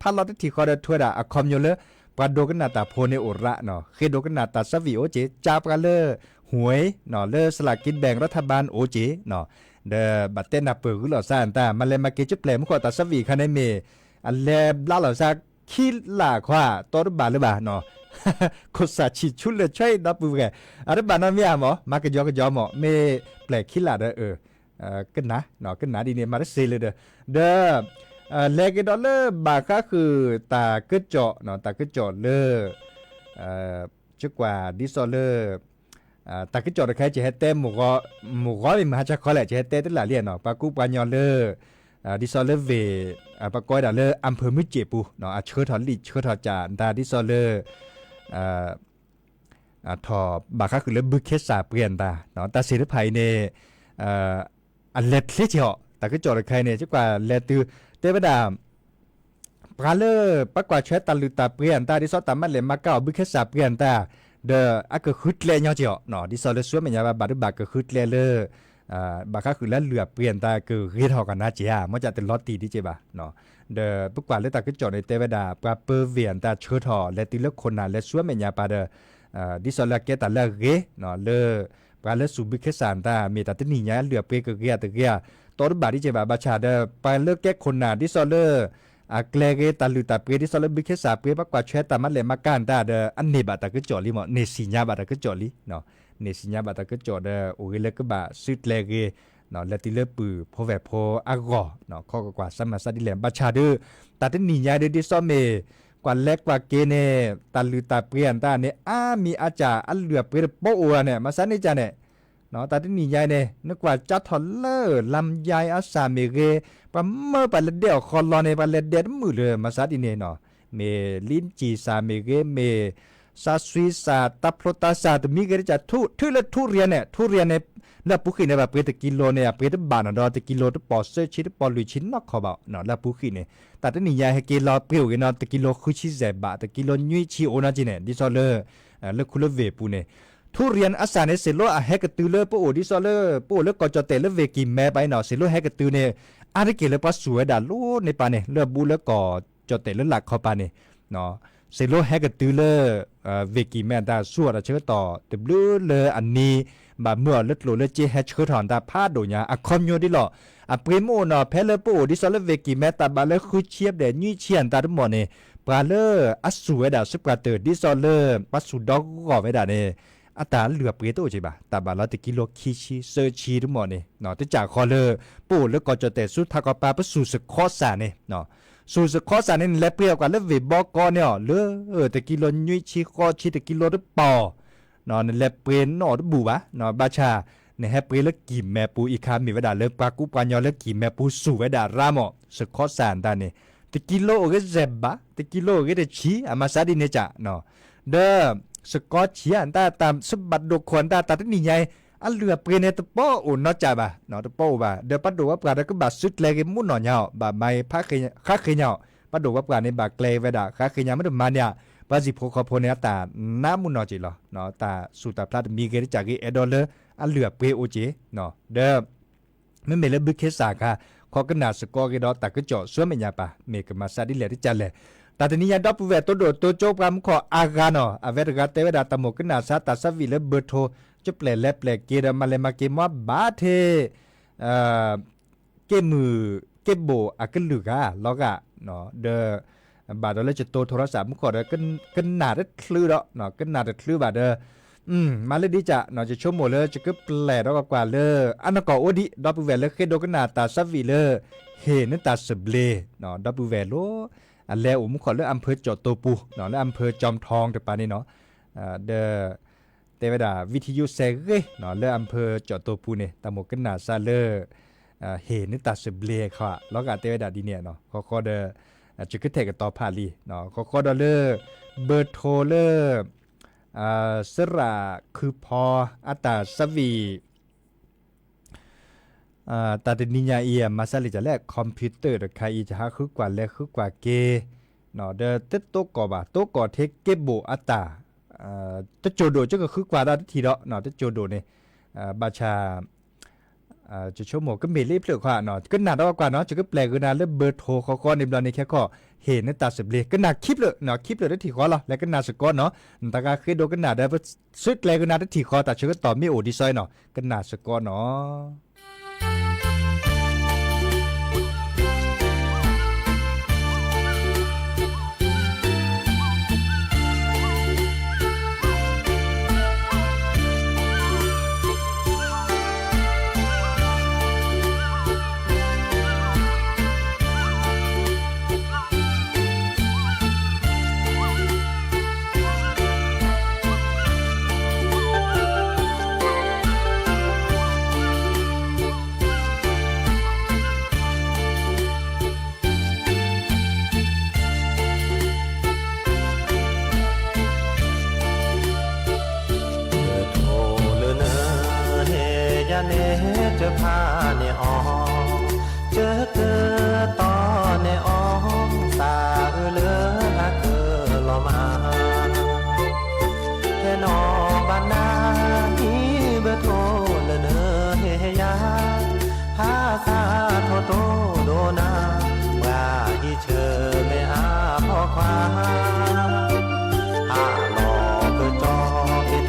အခီပညီလၢ ပှၤဒိကနၣ်တၢ်ဖိန့ၣ်အိၣ်ရၣ်နီၤ ဃ့ဒိကနၣ်တၢ်ဆၢဝံၣ်အိၣ်က့ၤ ကၠါပှၤလၢ ဟူး နီၤ လၢစလၢက့ဘဲၣ် ရထဘၣ်အိၣ်က့ၤနီၤ ဒီးဘၣ်တဲနၢ်ပၢၢ်ဂုာ်လီၤစၢ်အတၢ် မၤလဲၤမၤက့ၤကၠိပျဲၢ်မူခိၣ်တၢ်ဆၢဝံၣ်အခါန့ၣ်မ့ၢ် အလဲၤဘျါလီၤစၢ်ခံလၢ်ခွါ တီတဘၣ်လၢၤဘၣ်နီၤ ခိၣ်စၢ်ဆံၣ်ဆူလဲၤဆွဲအံၤ ဒီပုၢ်ဝဲၢ် အတဘၣ်နီတမံၤဧါမး မၤကယီကယီမး မ့ၢ်ပျဲၢ်ခံလၢ်ဒီး ကနၣ် ကနၣ်ဒ်န့ၣ် မၤတစ့လၢၤဒီး ဒီး လဲၤက့ၤဒီးလၢဘၣ်ဃးဃုာ်တၢ်ကစီၣ် တၢ်ကစီၣ်လၢ ကကွၢ်ဒ်သိးလၢ တၢ်ကစီၣ်တခါ ကဟဲတဲ မုၢ်ဂီၤမ့ၢ်မုၢ်ဟါခီလဲၣ် ကဟဲတဲတလၢ်လံနီၤ ပှၤကူပှၤညီလၢ ဒ်သိးလၢဝ့ၢ် ပှၤကိးဝဲဒၣ်လၢ အၣ်ဖၢၣ်မုၢ်စ့ၣ်ပူၤ အဆှၢထီၣ်လံာ်ဆှၢထီၣ်ကၠၣ်တၢ် ဒ်သိးလၢ ထီၣ်ဘၣ်ဃးဃုာ်လၢဘုခ့စၢ်ပှ့ၤအတၢ် တၢ်စ့ၢ်တဖၣ်အံၤန့ၣ် အလဲၤချ့က့ၤအီၤ တၢ်ကစီၣ်တခါအံၤန့ၣ် ကကွၢ်လဲၤတုၤ တဲဝဲဒၣ် ပှၤလၢ ပှၤကွၢ်ထွဲတၢ်လုၢ်တၢ်ပှ့ၤအတၢ် ဒ်သိးတၢ်မၤလဲၢ်မၤကၤအီၤဘုခ့စၢ်ပှ့ၤအတၢ် ဒီးအကဃုကျဲညီက့ၤအီၤ ဒ်သိးလၢဆူမဲာ်ညါဘၣ် ဘၣ်ဒုးဘၣ်ကဃုကျဲလၢ ဘၣ်ဃးဃုာ်လၢလုၢ်အပှ့ၤအတၢ်ကဂ့ၤထီၣ်ကနၣ်က့ၤဧါ မ့ၢ်ကတလီၤတံၢ်ဒ်က့ၤဘၣ် ဒီးပကွၢ်လၢတၢ်ကစီၣ်န့ၣ် တဲဝဲဒၣ် ပှၤပၢဝ့ၢ်အတၢ်ဆှၢထီၣ် လဲၤတုၤလၢခိၣ်နၢ်လဲၤဆူမဲာ်ညါပၢ်ဒီး ဒ်သိးလၢအကဲတၢ်လၢအဂ့ၤ လၢ ပှၤလၢစူၢ်ဘုခ့စၢ်အတၢ် မ့ၢ်တၢ်တနံၤညါအလုၢ်အပှ့ၤကဂ့ၤအတဂ့ၤဧါ တီတဘၣ်ဒ်က့ၤဘၣ် ဘၣ်ဆၣ်ဒီး ပှၤလၢကဲခိၣ်နၢ် ဒ်သိးလၢ အကျဲဂ့ၤ တၢ်လုၢ်တၢ်ပှ့ၤ ဒ်သိးလၢဘုခ့စၢ်ပှ့ၤ ပှၤကွၢ်ထွဲတၢ်မၤလဲၢ်မၤကၤအတၢ်ဒီး အန့ၢ်ဘၣ်တၢ်ကစီၣ်လံမး န့ၢ်စံၣ်ညါဘၣ်တၢ်ကစီၣ်လံ န့ၢ်စံၣ်ညါဘၣ်တၢ်ကစီၣ်ဒီး အိၣ်ဂ့ၤလၢကဘၣ်စုကျဲဂ့ၤ လဲၤတုၤလၢပုၢ်ဖိဝဲၢ်ဖိအဂီၢ် ခီကကွၢ်စၢ်မၤစၢ်ဒ်လဲၣ် ဘၣ်ဆၣ်ဒီး တၢ်တနံၤညါဒ် ဒ်သိးမ့ၢ် ကွၢ်လဲၤကွၢ်က့ၤန့ၣ် တၢ်လုၢ်တၢ်ပှ့ၤအတၢ်န့ၣ် အါမံၤအါစှၤ အလုၢ်အပှ့ၤတပီအိၣ်ဧါန့ၣ် မၤစၢ်န့ၢ်ကန့ၣ် တၢ်တနံၤညါအံၤန့ၣ် နကွၢ်ကၠါထီၣ်လၢ လါယါအစၢ်မ့ၢ်ဂ့ၤ ပှၤမၢပှၤလဲၤဒဲးအီၣ်ဃီလီၤန့ၣ် ပှၤလဲၤဒဲးတမုာ်လၢၤ မၤစၢ်ဒ်န့ၣ်နီၤ မ့ၢ်လံကၠံၣ်စၢ်မ့ၢ်ဂ့ၤ မ့ၢ် စၢ်စွံစၢ် တၢ်ဖျိတၢ်စၢ် တမံၤဂ့ၤတကး ထုးလၢထူရံၣ်န့ၣ် ထူရံၣ်န့ၣ် လၢအပူၤဃံန့ၣ် ပှၤပှ့ၤတကံလိန့ၣ် အပှ့ၤတဘၣ်နီၤဒီး တကံလိတပီၢ် သၢဆံတပီၢ်လွံၢ်ဆံနီၢ်ခီဘၣ် လၢအပူၤဃံန့ၣ် တၢ်တနံၤညါဟဲက့ၤလီၤပှ့ၤအိၣ်ဂ့ၤနီၤ တကံလိဃုဆံယဲၢ်ဘး တကံလိနွံဆံအိၣ်နီၤက့ၤန့ၣ် ဒ်သိးလၢ လၢခူလၢဝ့ၢ်ပူၤန့ၣ် ထူရံၣ်အစၢ်န့ၣ် စ့ၢ်လီၤအဟဲကတုၤလၢပအိၣ်ဒ်သိးလၢ ပအိၣ်လၢကီၢ်ကၠီၣ်တဲၣ်လၢဝ့ၢ်ကံၢ်မဲပၤအံၤနီၤ စ့ၢ်လီၤဟဲကတုၤန့ၣ် အါတက့ၢ်လၢပှၤစူၢ်ဝဲဒၣ်လိၤန့ၢ်ပၤန့ၣ် လၢအဘူးလၢကီၢ်ကၠီၣ်တဲၣ်လၢလၢ်ခီပၤန့ၣ် စ့ၢ်လီၤဟဲကတုၤလၢ ဝ့ၢ်ကံၢ်မဲအတၢ်ဆူအီၤတၢ်ဆၢကတီၢ် တဘျုးလၢအနံၤ ဘၣ်မၢအီၤလၢကျိၣ်လၢစ့ဟဲဆှၢထီၣ်အတၢ်ဖးဒိၣ်ညါ အခီပညီဒ်လီၤ. အပှ့ၤမ့ၢ်အိၣ်နီၤ ဖဲလၢပအိၣ်ဒ်သိးလၢဝ့ၢ်ကံၢ်မဲ တၢ်ဘၣ်လၢဃုဆံဘျဲၣ်နွံဆံအတၢ်တမီၢ်န့ၣ် ပှၤလၢအစူၢ်ဝဲဒၣ်ဆူပှၤတၢၢ် ဒ်သိးလၢ ပှၤစူၢ်ဒီဂီၢ်ဝဲဒၣ်န့ၣ် အတၢ်လုၢ်အပှ့ၤတအိၣ်က့ၤဘၣ်. တၢ်ဘၣ်လီၤတကံလိခံဆံ သၢဆံတမီၢ်န့ၣ် တကးဃီလၢ ပအိၣ်လၢကီၢ်ကၠီၣ်တဲၣ်ဆူထးခီပၤ ပစူၢ်စခီစၢ်န့ၣ် စူၢ်စခီစၢ်န့ၣ် နလဲၤပှ့ၤအီၤကွၢ်လၢဝ့ၢ်ဘီကီန့ၣ်အီၤ လၢ တကံလိနွံဆံဃိးဆံ တကံလိတပီၢ် နလဲၤပှ့ၤနီၣ်တဘူၣ်ဘၣ်. ဘၣ်ဆၣ် နဟဲပှ့ၤလၢကံၢ်မဲပူၤအံၤခါ မ့ၢ်ဝဲဒၣ်လၢပှၤကူပှၤညီလၢကံၢ်မဲပူၤစူၢ်ဝဲဒၣ်ရါမး စခီစၣ်တၢ်န့ၣ် တကံလိအိၣ်ဂ့ၤစဲးဘး တကံလိအိၣ်ဂ့ၤတဆံ အမၤစးဒ်န့ၣ်ကၢ်နီၤ ဒီး စကီဆံးဧါ တၢ်တၢ်ဆူဘၣ်ဒိၣ်ခိၣ် တၢ်တၢ်တနံၣ်ညါအံၤ အလုၢ်အပှ့ၤန့ၣ် တပီအိၣ်နီတစဲးဘၣ် တပီအိၣ်ဘၣ် ဒီးပှၤဒိၣ်ပှၤပှၢ်ဒီးကဘၣ်စုကျဲၤဂ့ၤမူနီၢ်ညါအီၤ ဘၣ်မၤအံၤ ဃါဃ့ၢ်ညါအီၤ ပှၤဒိၣ်ပှၤပှၢ်န့ၣ် ဘၣ်ကျဲၤဝဲဒၣ် ဃါဃ့ၢ်ညါ မ့တမၤန့ၣ်ဧါ ပှၤစံၣ်ဖိဃီဖိန့ၣ် အတၢ်နးမူနီၢ်က့ၤလီၤ တၢ်ဆူၣ်တၢ်ဖျါတမံၤဂ့ၤတစဲးဂ့ၤ အဲၣ်ဒိးလၢအလုၢ်အပှ့ၤအိၣ်က့ၤ ဒီး မ့မ့ၢ်လၢဘုခ့စၢ်အခါ ခီကနၣ်စကီဂ့ၤဒီးတၢ်ကစီၣ်ဆူမဲာ်ညါပၢ် မ့ၢ်ကမၤစးဒ်လဲၣ်တကၢ်လဲၣ်. တၢ်တနံၤညါ ဒီပုၢ်ဝဲၢ်တိဒိၣ်တိကၠိပှၤမူခိၣ်အါဂၤနီၤ အဝဲတဂၤတဲဝဲဒၣ် တၢ်မိၣ်ကနၣ်ဆါတၢ်ဆၢဝံၣ်လၢဘၢၣ်ထိ ကပျဲၢ်လဲၤပျဲၢ်က့ၤဒီး မၤလဲၤမၤက့ၤမီဘၣ်ထဲ က့ၢ်မုၢ်က့ၢ်ဘိၣ်အကလုၢ်ဂၤ လီၤဂာ် ဒီး ဘၣ်ဒီးလၢကတိၤထိၣ်ရၣ်စးမူခိၣ်ဒီး ကနၣ်တချုးဒီး ကနၣ်တချုးဘၣ်ဒီး မၤလၢဒ်ကၢ် ယဆိကမိၣ်လၢယကပျဲၢ်ဒီးကွၢ်ကွၢ်လၢ အနီၢ်ကီၢ်အိၣ်ဒံး ဒီပုၢ်ဝဲၢ်လၢဃ့ဒိကနၣ်တၢ်ဆၢဝံၣ်လၢ ဟ့ၣ်န့ၢ်တၢ်စံးဘျ့ ဒီပုၢ်ဝဲၢ်လီၤ အလဲၤအိၣ်မူခိၣ်လၢအဖၢကၠီၣ်တိပူၤ လၢအဖၢကၠီၣ်ထီၣ်တပၤန့ၣ်နီၤ ဒီး တဲဝဲဒၣ် ဝံထံယိစဲးဂ့ၤ လၢအဖၢကၠီၣ်တိပူၤန့ၣ် တၢ်မိၣ်ကနၣ်စးလၢ ဟ့ၣ်န့ၢ်တၢ်စံးဘျ့ခီ လီၤဂာ်တဲဝဲဒၣ်ဒ်န့ၣ်နီၤ ဃီဃီဒီး ယကထဲးကတီၤဖးလံ ဃီဃီဒီးလၢ ဘၢၣ်ထိလၢ စရၣ်ခုဖီ အတၢ်ဆၢဝံၣ် တၢ်တနံၤညါအံၤ မၤစၢ်လံာ်တၢ်လၢ computer တခါအံၤ ယဟးဃုကွၢ်လဲၤဃုကွၢ်က့ၤ ဒီးတတိကီၢ်ဘၣ် တိကီၢ်ထဲက့ၢ်ဘိၣ်အတၢ် တစိၢ်ဒိၣ် ကကဃုကွၢ်တၢ်တထံၣ်ဒီး တစိၢ်ဒိၣ်န့ၣ် ဘၣ်ဆၣ် ယဆိကမိၣ်ကမ့ၢ်လၢဖျၢၣ်ခီ ကနၣ်ဒီးကွၢ်နီၤ ယကပျဲၢ်ဂ့ၤနၤလၢဘၢၣ်ထိဃီဃီန့ၣ်ဘျီန့ၣ် ခဲခီ ဟ့ၣ်န့ၢ်တၢ်စံးဘျ့ ကနၣ်ခံဖျၢၣ် ခံဖျၢၣ်တထံၣ်ဃီလီၤ လဲၤကနၣ်စ့ၢ်ကီးနီၤ နတဂၤဃ့ဒိကနၣ်ဒီး ပစုကျဲၤဂ့ၤနၤတထံၣ်ဃီ တၢ်ဆၢကတီၢ်မ့ၢ်အိၣ်ဒ်သိးအံၤနီၤ ကနၣ်စ့ၢ်ကီးနီၤ ထိၣ်လၢနဟ့ၣ်ယၤန့ၣ် တဖၣ်န့ၢ်အီၤ, တကတီၢ်န့ၢ်အီၤ, သးအုးလၢအကလီၤမၢ် ဖဲနီၢ်ဘၣ်နၤ ဟံၣ်ဘၢၣ်ထိလၢနဟ့ၣ်ယၤ, ဖးသးထိၣ်တိဒိၣ်နၤ, ပှၤဟံၣ်ဆၢမ့ၢ်အါဖီခွါ, ဟးလီၤ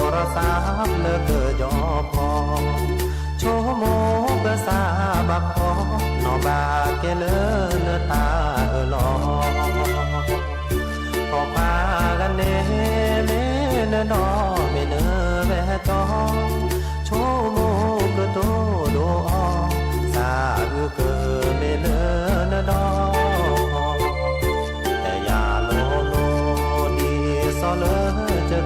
ကစီၤက့ၤထိၣ်ရၣ်သးလၢကယီဖီ, ဆိကမိၣ်ကစၢ်ဘၣ်ဖီ, နီၢ်ဘၣ်ကဲလၢနတၢ်အၢၣ်လီၤ ဖီခွါဂၤန့ၣ် မ့ၢ်နဒီမ့ၢ်နဝဲၢ်ကၠီ, ဆိကမိၣ်ကတိၤဒိၣ်အီၤ, သးအုးကမ့ၢ်လၢနဒီ, တယၤလိၤလိၤဒ်သိးလၢကကခီဖျိ,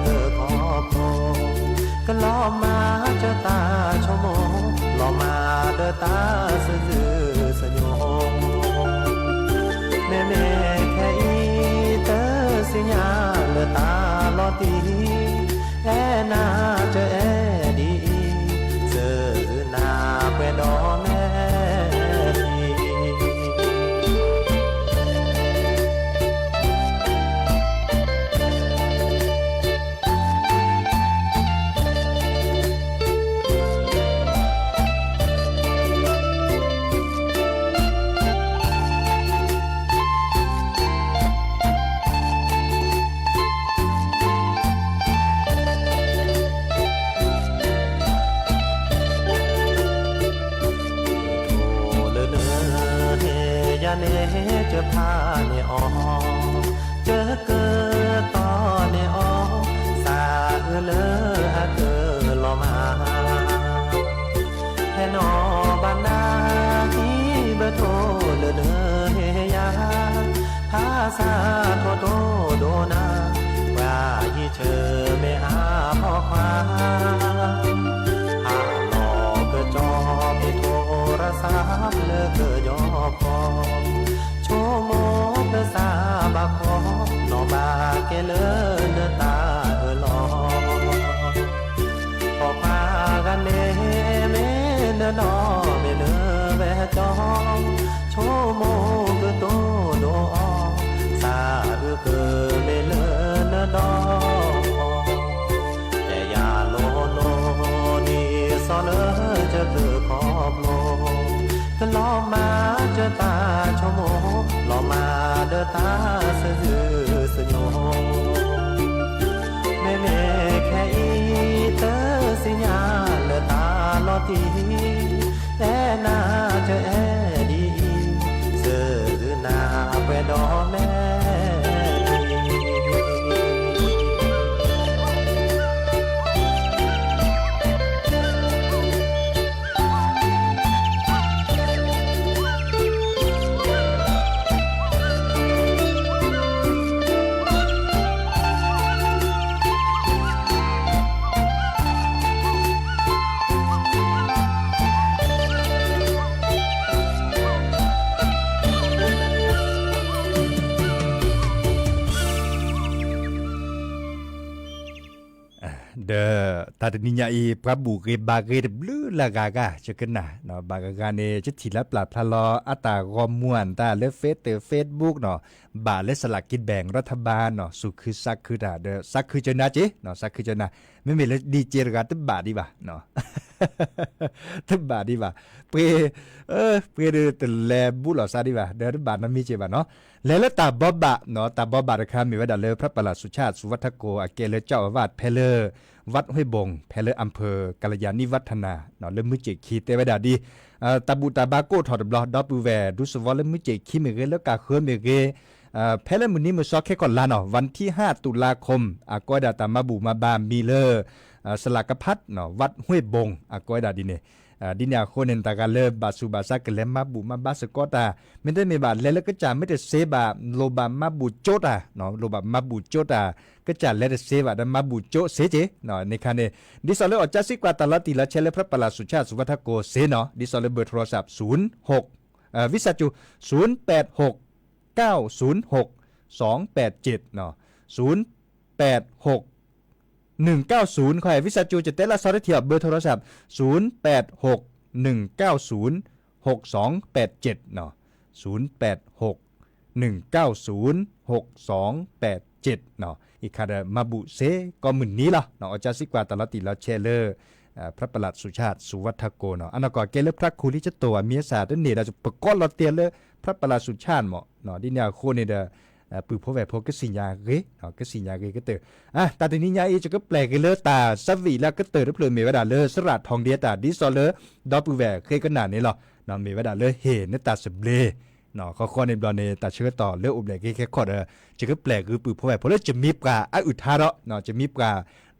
ကလီၤမၢ်ကတၢ်ဆိကမိၣ်, လီၤမၢ်လၢတၢ်စံးဆူၣ်စံးညိၣ် မ့မ့ၢ်ခဲအံၤ တသ့ၣ်ညါလၢတၢ်လီၤတံၢ်, အဲၣ်နၤတအဲၣ်ဒ်အံၤ, စၢနၤပှဲၤဒီးမဲာ်လံ ထိၣ်လၢနဟ့ၣ်ယၤန့ၣ် တဖၣ်န့ၢ်အီၤ, တကတီၢ်န့ၢ်အီၤ, သးအုးလၢအကလီၤမၢ် ဖဲနီၢ်ဘၣ်နၤ ဟံၣ်ဘၢၣ်ထိလၢနဟ့ၣ်ယၤ, ဖးသးထိၣ်တိဒိၣ်နၤ, ပှၤဟံၣ်ဆၢမ့ၢ်အါဖီခွါ, ဟးလီၤ လၢကညီကီၢ်, ဆိကမိၣ်ကစၢ်ဘၣ်ခီ, နီၢ်ဘၣ်ကဲလၢနတၢ်အၢၣ်လီၤ. ပိာ်ခွါဂၤန့ၣ် မ့ၢ်နနီၢ်မ့ၢ်နဝဲၢ်ကၠီ, ဆိကမိၣ်ကတိၤဒိးအီၤ, သးအုးကမ့ၢ်လၢနဒီ တယာ်လိၤလိၤ ဒ်သိးလၢကသုးခီဖျိ, ကလီၤမၢ်ကတၢ်ဆိကမိၣ်, လီၤမၢ်ဒီးတၢ်စၢၤစုစညိ, မ့မ့ၢ်ခဲအံၤ တသ့ၣ်ညါလၢတၢ်လီၤတံၢ်, အဲၣ်နၤကအဲၣ်ဒ်အံၤ, စၢၤစုနၤပှဲၤဒီးမဲ ဒီးတၢ်တနံၤညါအံၤ ပှၤဘူၣ်ဂ့ၤဘါဂ့ၤတဘျုးလၢဂၤဂၤ ယကနၣ်, ဘၣ်ဂၤဂၤန့ၣ် ယထံၣ်လၢပျၢ်ဖျါလီၤ အတၢ်ဂီၤမူအတၢ်လၢ Face တၢ် Facebook နီၤ, ဘၣ်လၢ สลากกินแบ่งรัฐบาล နီၤ, စူးခုစးခုတၢ် ဒီးစးခုကနၤက့ၤ, စးခုကနၤ, မ့မ့ၢ်လၢ DJ တဂၤ တဘၣ်ဒံးဘၣ် တဘၣ်ဒံးဘၣ်, ပှ့ၤ, ပှ့ၤဒုးတလဲၤဘူးလိာ်သးဒံးဘၣ်, ဒီးတဘၣ်နီတမံၤက့ၤဘၣ်နီၤ. လဲၤလၢတၢ်ဘီဘၣ်, တၢ်ဘီဘၣ်တခါမ့ၢ်ဝဲဒၣ်လၢ พระประหลัดสุชาติ สุวัฒโก အကဲလၢ เจ้าอาวาส ဖဲလၢ วัดห้วยบง ဖဲလၢ อำเภอกัลยาณิวัฒนา နီၤ, လၢမုၢ်စ့ၣ်ခံတဲဝဲဒၣ်ဒ် တၢ်ဘူၣ်တၢ်ဘါကိးထီၣ်တဘျီ ဒီပုၢ်ဝဲၢ် ဒူသဝီလၢမုၢ်စ့ၣ်ခံမ့ၢ်ဂ့ၤ လၢကၢ်ဃၢၤမ့ၢ်ဂ့ၤ, ဖဲလၢမုၢ်နံၤမုၢ်သီခဲကီၢ်လါနီၤ, วันที่ห้าตุลาคม အကိးဝဲဒၣ်တၢ်မၤဘူၣ်မၤဘါမံၤလၢ สลากพัด နီၤ, วัดห้วยบง အကိးဝဲဒၣ်ဒ်န့ၣ်, ဒ်န့ၣ်အဃိန့ၣ် တၢ်ဂၤလၢဘၣ်ဆူးဘၣ်ဆါကလဲၤမၤဘူၣ်မၤဘါစ့ၢ်ကီးတၢ်, မ့တမ့ၢ်ဘၣ် လဲၤလၢကစၢ်မ့ၢ်တစ့ဘၣ် လိၣ်ဘၣ်မၤဘူၣ်ကၠိတၢ်, လိၣ်ဘၣ်မၤဘူၣ်ကၠိတၢ်, ကစၢ်လဲၤတစ့ဘၣ်ဒီးမၤဘူၣ်ကၠိစ့က့ၤ, န့ၣ်ခါန့ၣ် ဒ်သိးလၢအီၣ်ကၠါစံးကွၢ်တၢ်လီၤတံၢ်လီၤဆဲးလၢ พระประหลัดสุชาติ สุวัฒโก စ့နီၤ, ဒ်သိးလၢ เบอร์โทรศัพท์ ศูนย์หก ဝံသးစူၤ ศูนย์แปดหก เก้าศูนย์หก สองแปดเจ็ด နီၤ, ศูนย์แปดหก หนึ่งเก้าศูนย์ ခီ ဝံသးစူၤ ယတဲလၢအသီတထံၣ်အီၤ เบอร์โทรศัพท์ ศูนย์แปดหก หนึ่งเก้าศูนย์ หกสองแปดเจ็ด နီၤ, ศูนย์แปดหก หนึ่งเก้าศูนย์ หกสองแปดเจ็ด နီၤ, အံၤခါဒီးမၤဘူၣ်စ့ၢ်ကီးမုၢ်နံၤလီၤ, အီၣ်ကၠါစံးကွၢ်တၢ်လီၤတံၢ်လီၤဆဲးလၢ พระประหลัดสุชาติ สุวัฒโก နီၤ, အနီၢ်ကီၢ်ကဲလၢ พระครู လံာ်ကတိၤအမံၤအသၣ်တန့ၢ်ဒီး ပကိးလီၤတဲာ်လၢ พระประหลัดสุชาติ မ့ၢ်နီၤ, ဒ်န့ၣ်အဃိန့ၣ်ဒီး ပုၢ်ဖိဝဲၢ်ဖိကသ့ၣ်ညါဂ့ၤ, ကသ့ၣ်ညါဂ့ၤကတၢၢ်, တၢ်တနံၤညါအံၤ ယကပျဲၢ်က့ၤလၢတၢ်သးဝံၣ်လၢအကတၢၢ်တဖျၢၣ်မ့ၢ်ဝဲဒၣ်လၢ စရၣ်ထီၣ်ဒ့တၢ် ဒ်သိးလၢ ဒီပုၢ်ဝဲၢ်ဃ့ကနၣ်န့ၣ်လီၤ, မ့ၢ်ဝဲဒၣ်လၢဟ့ၣ်နတၢ်သဘျ့ ဃီဃီန့ၣ်ဘျီန့ၣ် တၢ်ဆၢကတီၢ်လၢအိၣ်ဘျဲၣ်က့ၤခဲခီဒီး ယကပျဲၢ်က့ၤပုၢ်ဖိဝဲၢ်ဖိလၢ ယမံပှၢ်အအုၣ်ထါဒီး ယမံပှၢ်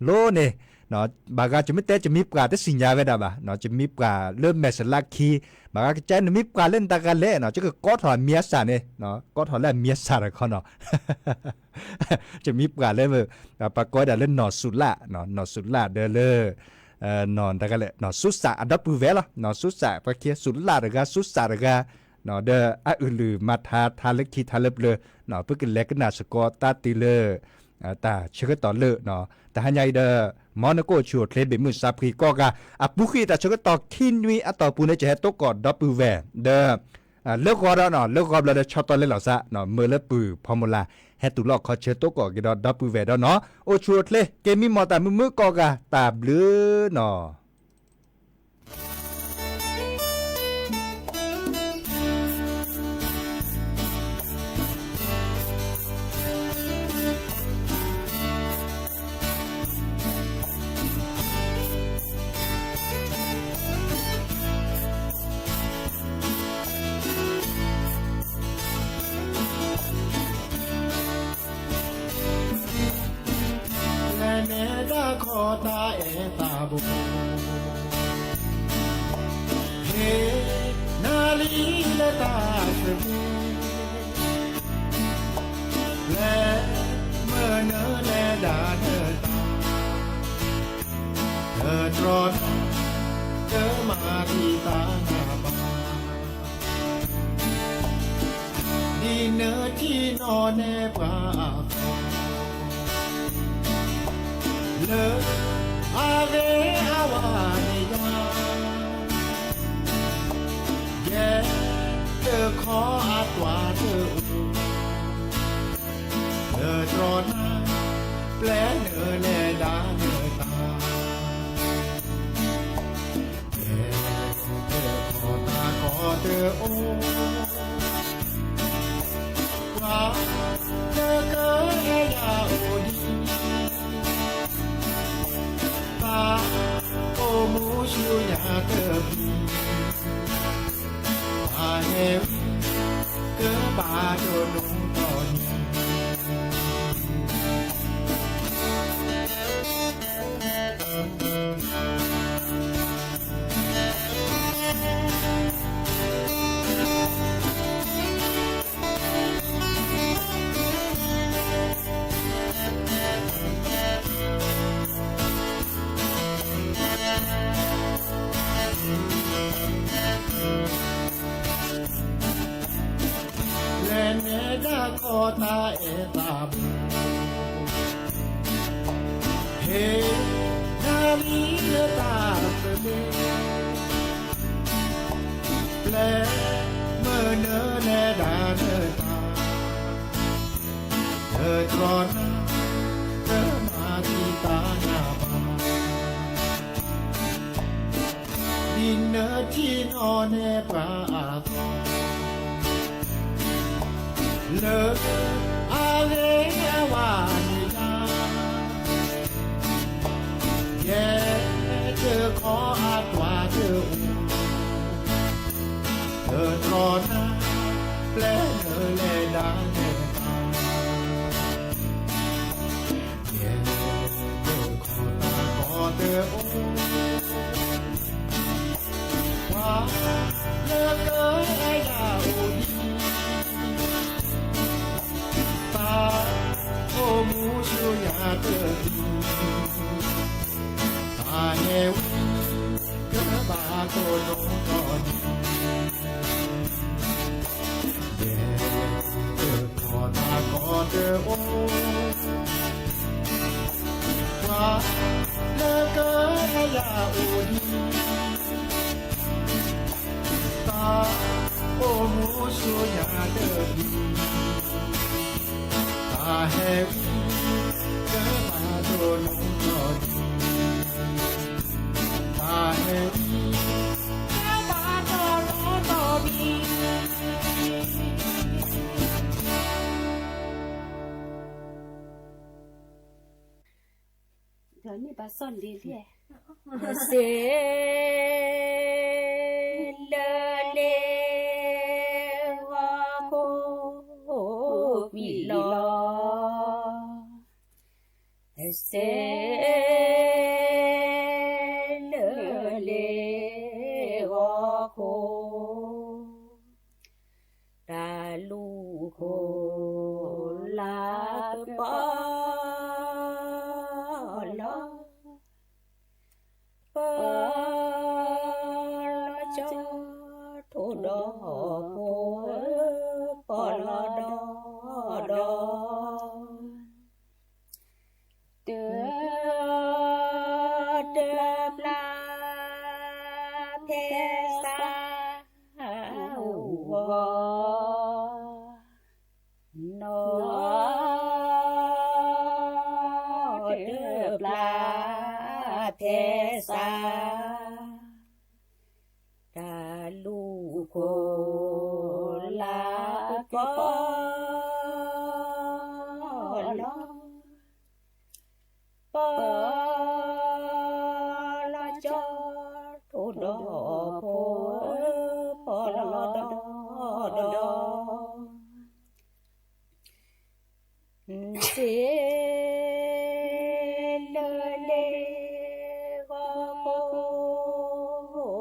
လိန့ၣ်, ဘၣ်ဂၤ ယမ့ၢ်တဲ ယမံပှၢ်တသ့ၣ်ညါဝဲဒၣ်ဘၣ်, ယမံပှၢ်လၢမဲာ်စလါခံ, ဘၣ်ဂၤကကဲ နမံပှၢ်လၢနတၢ်ဂၤလဲၣ်နီၤ, ယကကိးထီၣ်အမံၤအသၣ်န့ၣ်, ကိးထီၣ်လၢအမံၤအသၣ်တခီနီၤ, ယမံပှၢ်လၢ ပှၤကိးဝဲဒၣ်လၢနီၢ်စူးလၣ်, နီၢ်စူးလၣ်ဒီးလၢ နီၢ်တဂၤလဲၣ်, နီၢ်စူးစၣ်အဒီပုၢ်ဝဲၢ်လီၤ, နီၢ်စူးစၣ် ပှၤခံ စူးလၣ်တဂၤ စူးစၣ်တဂၤ, ဒီးအအုၣ်လုၢ်မၤထါ ထါလၢခံထါလၢပျၢၤ, ပကလဲၤကနၣ်စ့ၢ်ကီးတၢ်တုၤလၢ တၢ်ဆၢကတီၢ်လၢ တဟါညါအံၤဒီး မ်နကအိၣ်ဆူၣ်အိၣ်ချ့ဘၣ်မုာ်စၢ်ဖှံကိးဂၤ, အပူၤကွံာ်တၢ်ဆၢကတီၢ်ခံနွံအတီၢ်ပူၤန့ၣ် ယဟဲတိကိးဒီပုၢ်ဝဲၢ်, ဒီး လၢဂီၤဒီးနီၤ, လၢဂီၤဘျီဒီးဆီတလဲလီၤသး, မၢလၢပုၢ်ဖီမူလၢ် ဟဲတူၢ်လိာ်ခီဆၢတိကိးက့ၤဒီးဒီပုၢ်ဝဲၢ်ဒီးနီၤ, အိၣ်ဆူၣ်အိၣ်ချ့ က့ၤမံမီၢ်တၢ်မုာ်မုာ်ကိးဂၤ တၢ်ဘျုးနီၤ. လဲၤနဲတၢ်ခီတၢ်အဲၣ်တၢ်ဘိ, ဟ့ၣ်နၤလံလၢတၢ်သဘျ့, လဲၤမုာ်နုာ်လဲၤဒၣ်နတၢ်, တတြီတၢ် တမၤတံာ်တာ်နၤဘၣ်. နထံၣ်နီၣ်နဲပှၤအသီ လၢအဂ့ၤအဝါန့ၣ်ယၤ, ယဲတခီအကွၢ်တအိၣ်, လၢတြီနၤ ပျဲနလဲၤဒၣ်နသး ယဲတခီတၢ်ကီတအိၣ်, ပှၤလၢကအဲၣ်ယၤအိၣ်ဒံး, သးအိၣ်မူဆူညါတပျံၤ, တၢ်ဟဲဝံ ကဘၣ်ဒိၣ်ဒိၣ်ထီၣ်ထီၣ်န့ၣ် လဲၤနဲဒၣ်ခီတၢ်အဲၣ်တၢ်ဘီ, ဟ့ၣ်နၤလံလၢတၢ်သဘျ့, ပျဲမုၢ်နၤလဲၤဒၣ်နသး, လၢတြီနၤ တမၤတံာ်တာ်နၤဘၣ်. ဒ်နထံၣ်နီၣ်နဲပှၤအသီ, လၢအဂ့ၤအဝါန့ၣ်ယၤ, ယဲတခီအကွၢ်တအိၣ်, လၢတြီနၤ ပျဲနလဲၤဒၣ်နသး ယဲတခီတၢ်ကီတအိၣ်, ပှၤလၢကအဲၣ်ယၤအိၣ်ဒံး, သးအိၣ်မူဆူညါတပျံၤ, တၢ်ဟဲဝံ ကဘၣ်ဒိၣ်ဒိၣ်ထီၣ်ထီၣ်န့ၣ် ယဲတခီတၢ်ကီတအိၣ်, ပှၤလၢကအဲၣ်ယၤအိၣ်ဒံး, သးအိၣ်မူဆူညါတပျံၤ, တၢ်ဟဲဝံ ကဘၣ်ဒိၣ်ဒိၣ်ထီၣ်ထီၣ်န့ၣ် တၢ်ဟဲဝံ ကဘၣ်ဒိၣ်ဒိၣ်ထီၣ်ထီၣ်န့ၣ် ဒီးန့ၣ်ဘၣ်စီၣ်လ့ၤလံ, စ့လၢလ့ဂီၤခိၣ်ကွံာ်လီၤ, စ့လၢလ့ဂီၤခိၣ် တၢ်လူၢ်ခိၣ်လၢပပီၢ်လီၤ, ပီၢ်လီၤကၠီထိၣ်ဒီးဖိဧၢ, ပီၢ်လီၤဒီးဒီး တၢ်တပျၢ်ဖဲစးဂီၤ, နီၢ်တပျၢ်ဖဲစး တၢ်လူၢ်ခိၣ်လၢပပီၢ်လီၤ, ပီၢ်လီၤကၠီထိၣ်ဒီးဖိဧ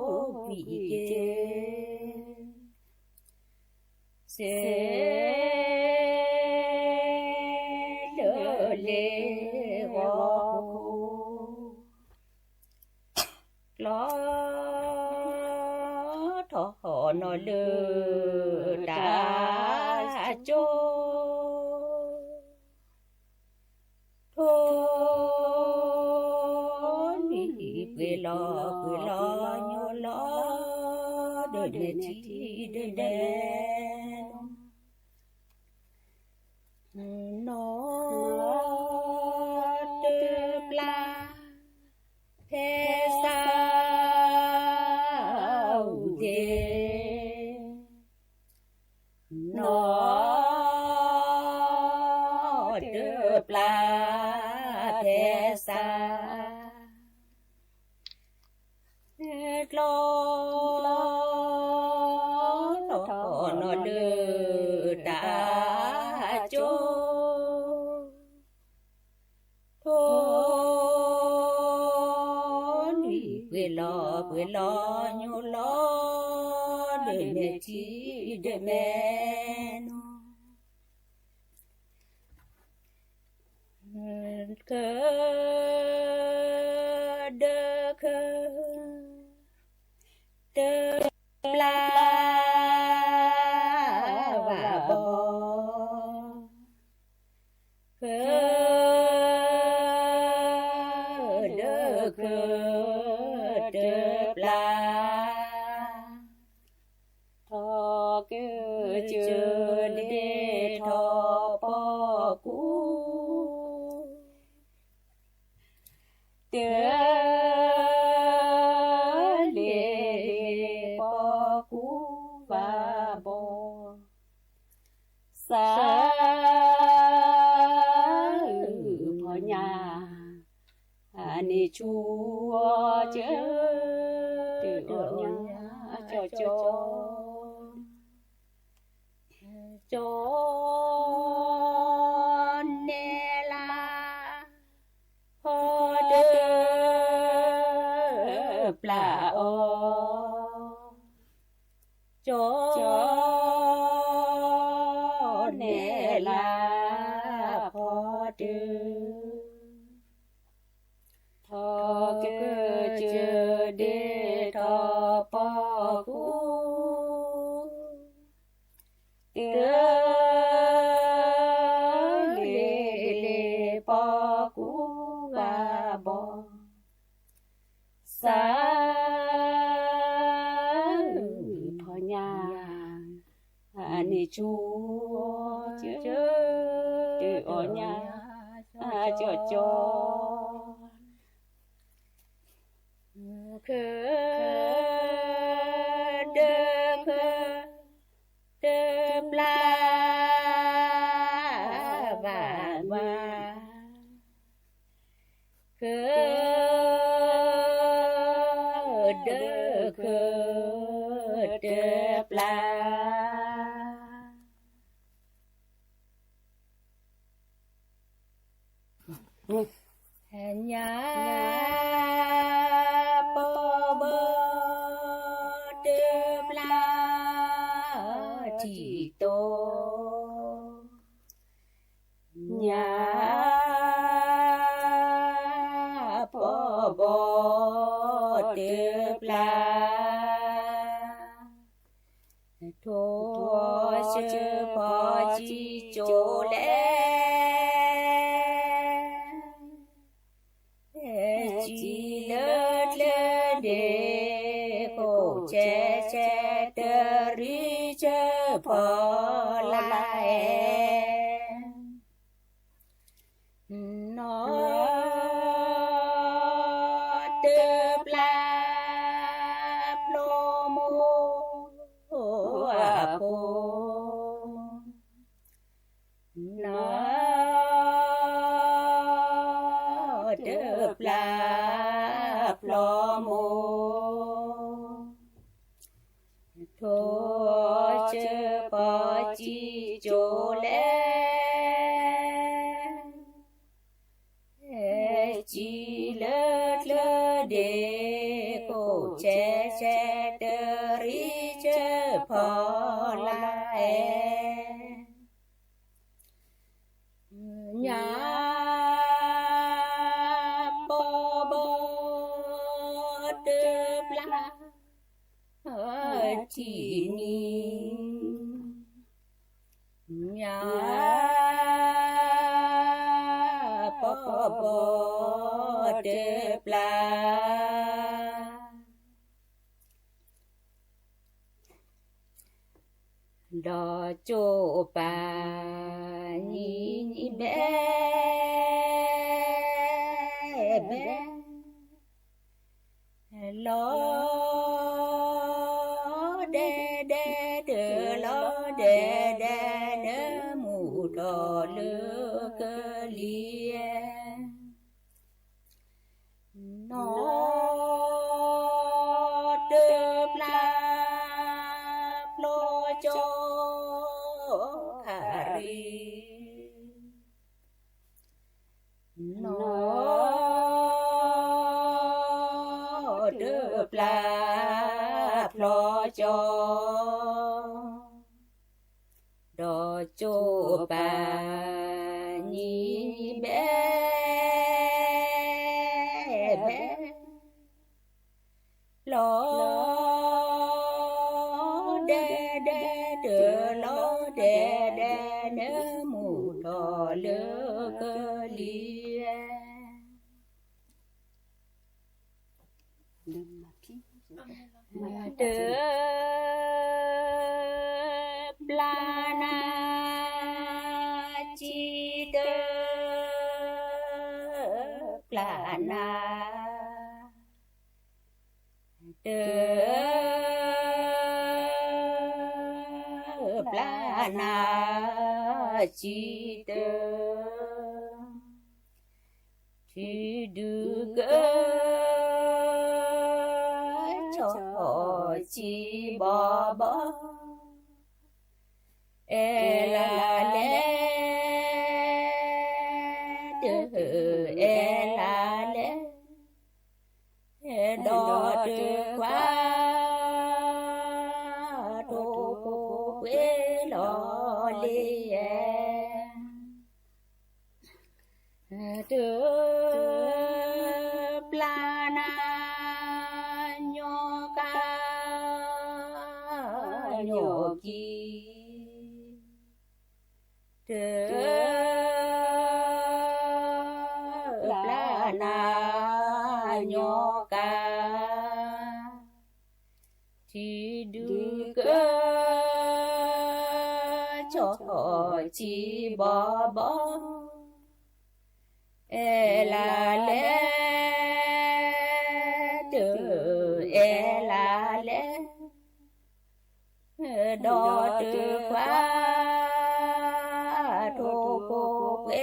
ၢ, ပီၢ်လီၤဒီးဒီး စ့လၢလ့ဂီၤခိၣ်ကွံာ်က့ၤ, စ့လၢလ့ဂီၤခိၣ် လီၤထီၣ်နီၢ်လၢတၢ် ကၠိ ထိၣ်လွံၢ်ပှ့ၤလီၤပှ့ၤလီၤ ညိလီၤ ဒၢးမဲာ်ထံဒၢးမဲာ် နီၢ်တပျၢ် ဖဲစးအူသ့ၣ် နီၢ်တပျၢ် ဖဲစး ကျီ ထီၣ်နီၢ်လၢတၢ်ကၠိ ထိၣ်လွံၢ်ပှ့ၤလီၤပှ့ၤလီၤ ညိလီၤ ဒၢးမဲာ်ထံဒၢးမဲာ်နီၢ် က ဒၢးက တပျၢ် ဘၣ်ဘီ က ဒၢးက တပျၢ် ထီၣ်ကစၢၢ် ဒ့ထီၣ်ပီၢ်ကူ တ လ့ၤလ့ၤပီၢ်ကူဘၣ်ဘီ စး အုၣ်ဖီညါ အန့ၣ်ဆူအီၤကၢ တအီၣ်ညါ ကၠီကၠီ ကၠီ နဲလါ ဖီတပျၢ်အီၤ ကၠီ နဲလါ ဖီတ ထီၣ်ကစၢၢ် ဒ့ထီၣ်ပီၢ်ကူ တ လ့ၤလ့ၤပီၢ်ကူဘၣ်ဘီ စး အုၣ်ဖီညါ အန့ၣ်ဆူအီၤကၢ တအီၣ်ညါ ကၠီကၠီ က ဒၢးက တပျၢ် ဘၣ်ဘၣ် က ဒၢးက တပျၢ် ညါ ပီၢ်ဘီ တပျၢ် ထံၣ်တိ ညါ ပီၢ်ဘီ တပျၢ် ထိၣ်စၢဖီစံကၠိလဲၣ် စံလၢကျၢၤဒ့ ခိၣ်ဆဲးဆဲး တရံးစၢဖီလာ်အဲၣ် နီၢ်တပျၢ် ဖျိမိၢ်အဖိ နီၢ် တပျၢ် ဖျိမိၢ် ထိၣ်စၢဖီစံ ကၠိလဲၣ် စံလၢကျၢၤဒ့ ခိၣ်ဆဲးဆဲး တရံးစၢဖီလာ်အဲၣ် ညါ ပီၢ်ဘီ တပျၢ် ထံၣ်နံၤ ဒီးကၠိပၤနံၤဘဲဘဲ လီၤဒဲဒဲ တလီၤဒဲဒဲ နမူဒီးလၢကလံၤ နီၢ်တပျၢ်ဖျီကၠီခရံာ်, နီၢ်တပျၢ်ဖျီကၠီ ဒီးကၠိပၤနံၤဘဲဘဲ လီၤဒဲဒဲ တလီၤဒဲဒဲ နမူဒီးလၢကလံၤ တပျၢ်နၤ ကၠံတပျၢ်နၤ တပျၢ်နၤ ကၠံတ ထုးဒုးကၢဆီၣ်ကၠံဘီဘီ အဲၣ်လါလဲၣ် တအဲၣ်လါလဲၣ် ဒီးတခွါ ထိၣ်ဖိကွဲလီၤလံ တပျၢ်နၤ ညီကၤ ညီကံ တပျၢ်နၤ ညီကၤ ထုးဒုးကၢ ဆီၣ်ကၠံဘီဘီ အဲၣ်လါလဲၣ် တအဲၣ်လါလဲၣ် ဒီးတခွါ ထိၣ်ဖိကွဲ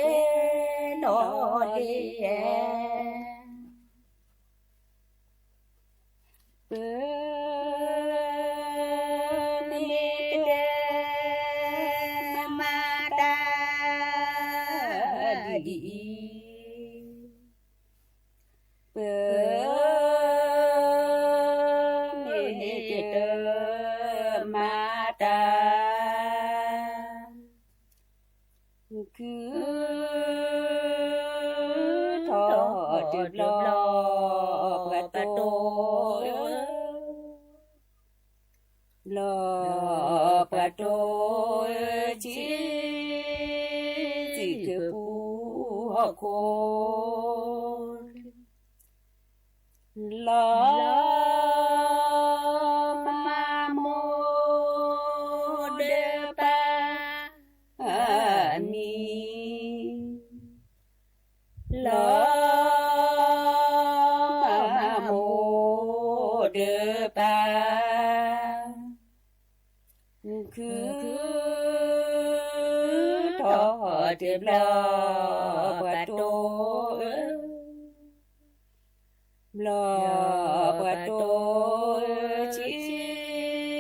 လီၤလံ ပမ့ၢ်တမၤတၢ်ဒ်အံၤ ပမ့ၢ်တမၤတၢ် ခုထီၣ်တဘျီ ပှၤတိၢ်ဧၢ ဘျီပှၤတိၢ်ဧၢ ဆံးစံးကပူၤဟီၣ်ခိၣ် လီၤမၤမိၢ်ဒီးပၢ်မံၤ လီၤမၤမိၢ်ဒီးပၢ် ခုထီၣ်တဘျီ ပှၤတိၢ်ဧၢ ဘျီပှၤတိၢ်ဧၢ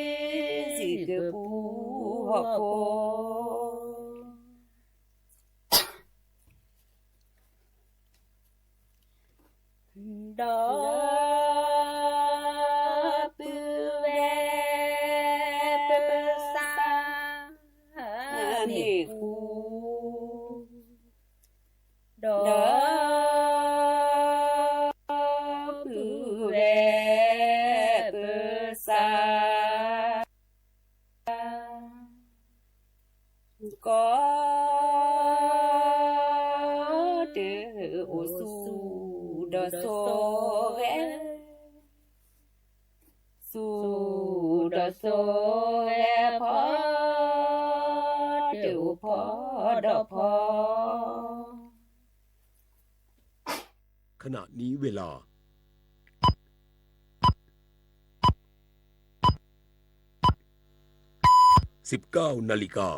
ဆံးစံးကပူၤဟီၣ်ခိၣ် ဒီးပုၢ်ဝဲၢ်ပၢ်သၣ်မ့ၢ်ဃူ ဒီးပုၢ်ဝဲၢ်ပၢ်သၣ် ကိးတၢ်အိၣ်ဆူၣ်ဒီးဆိးဂဲၤ, ဆူၣ်ဒီးဆိးဂဲၤဖီ ဒီးဖီ ขณะนี้เวลา สิบเก้านาฬิกา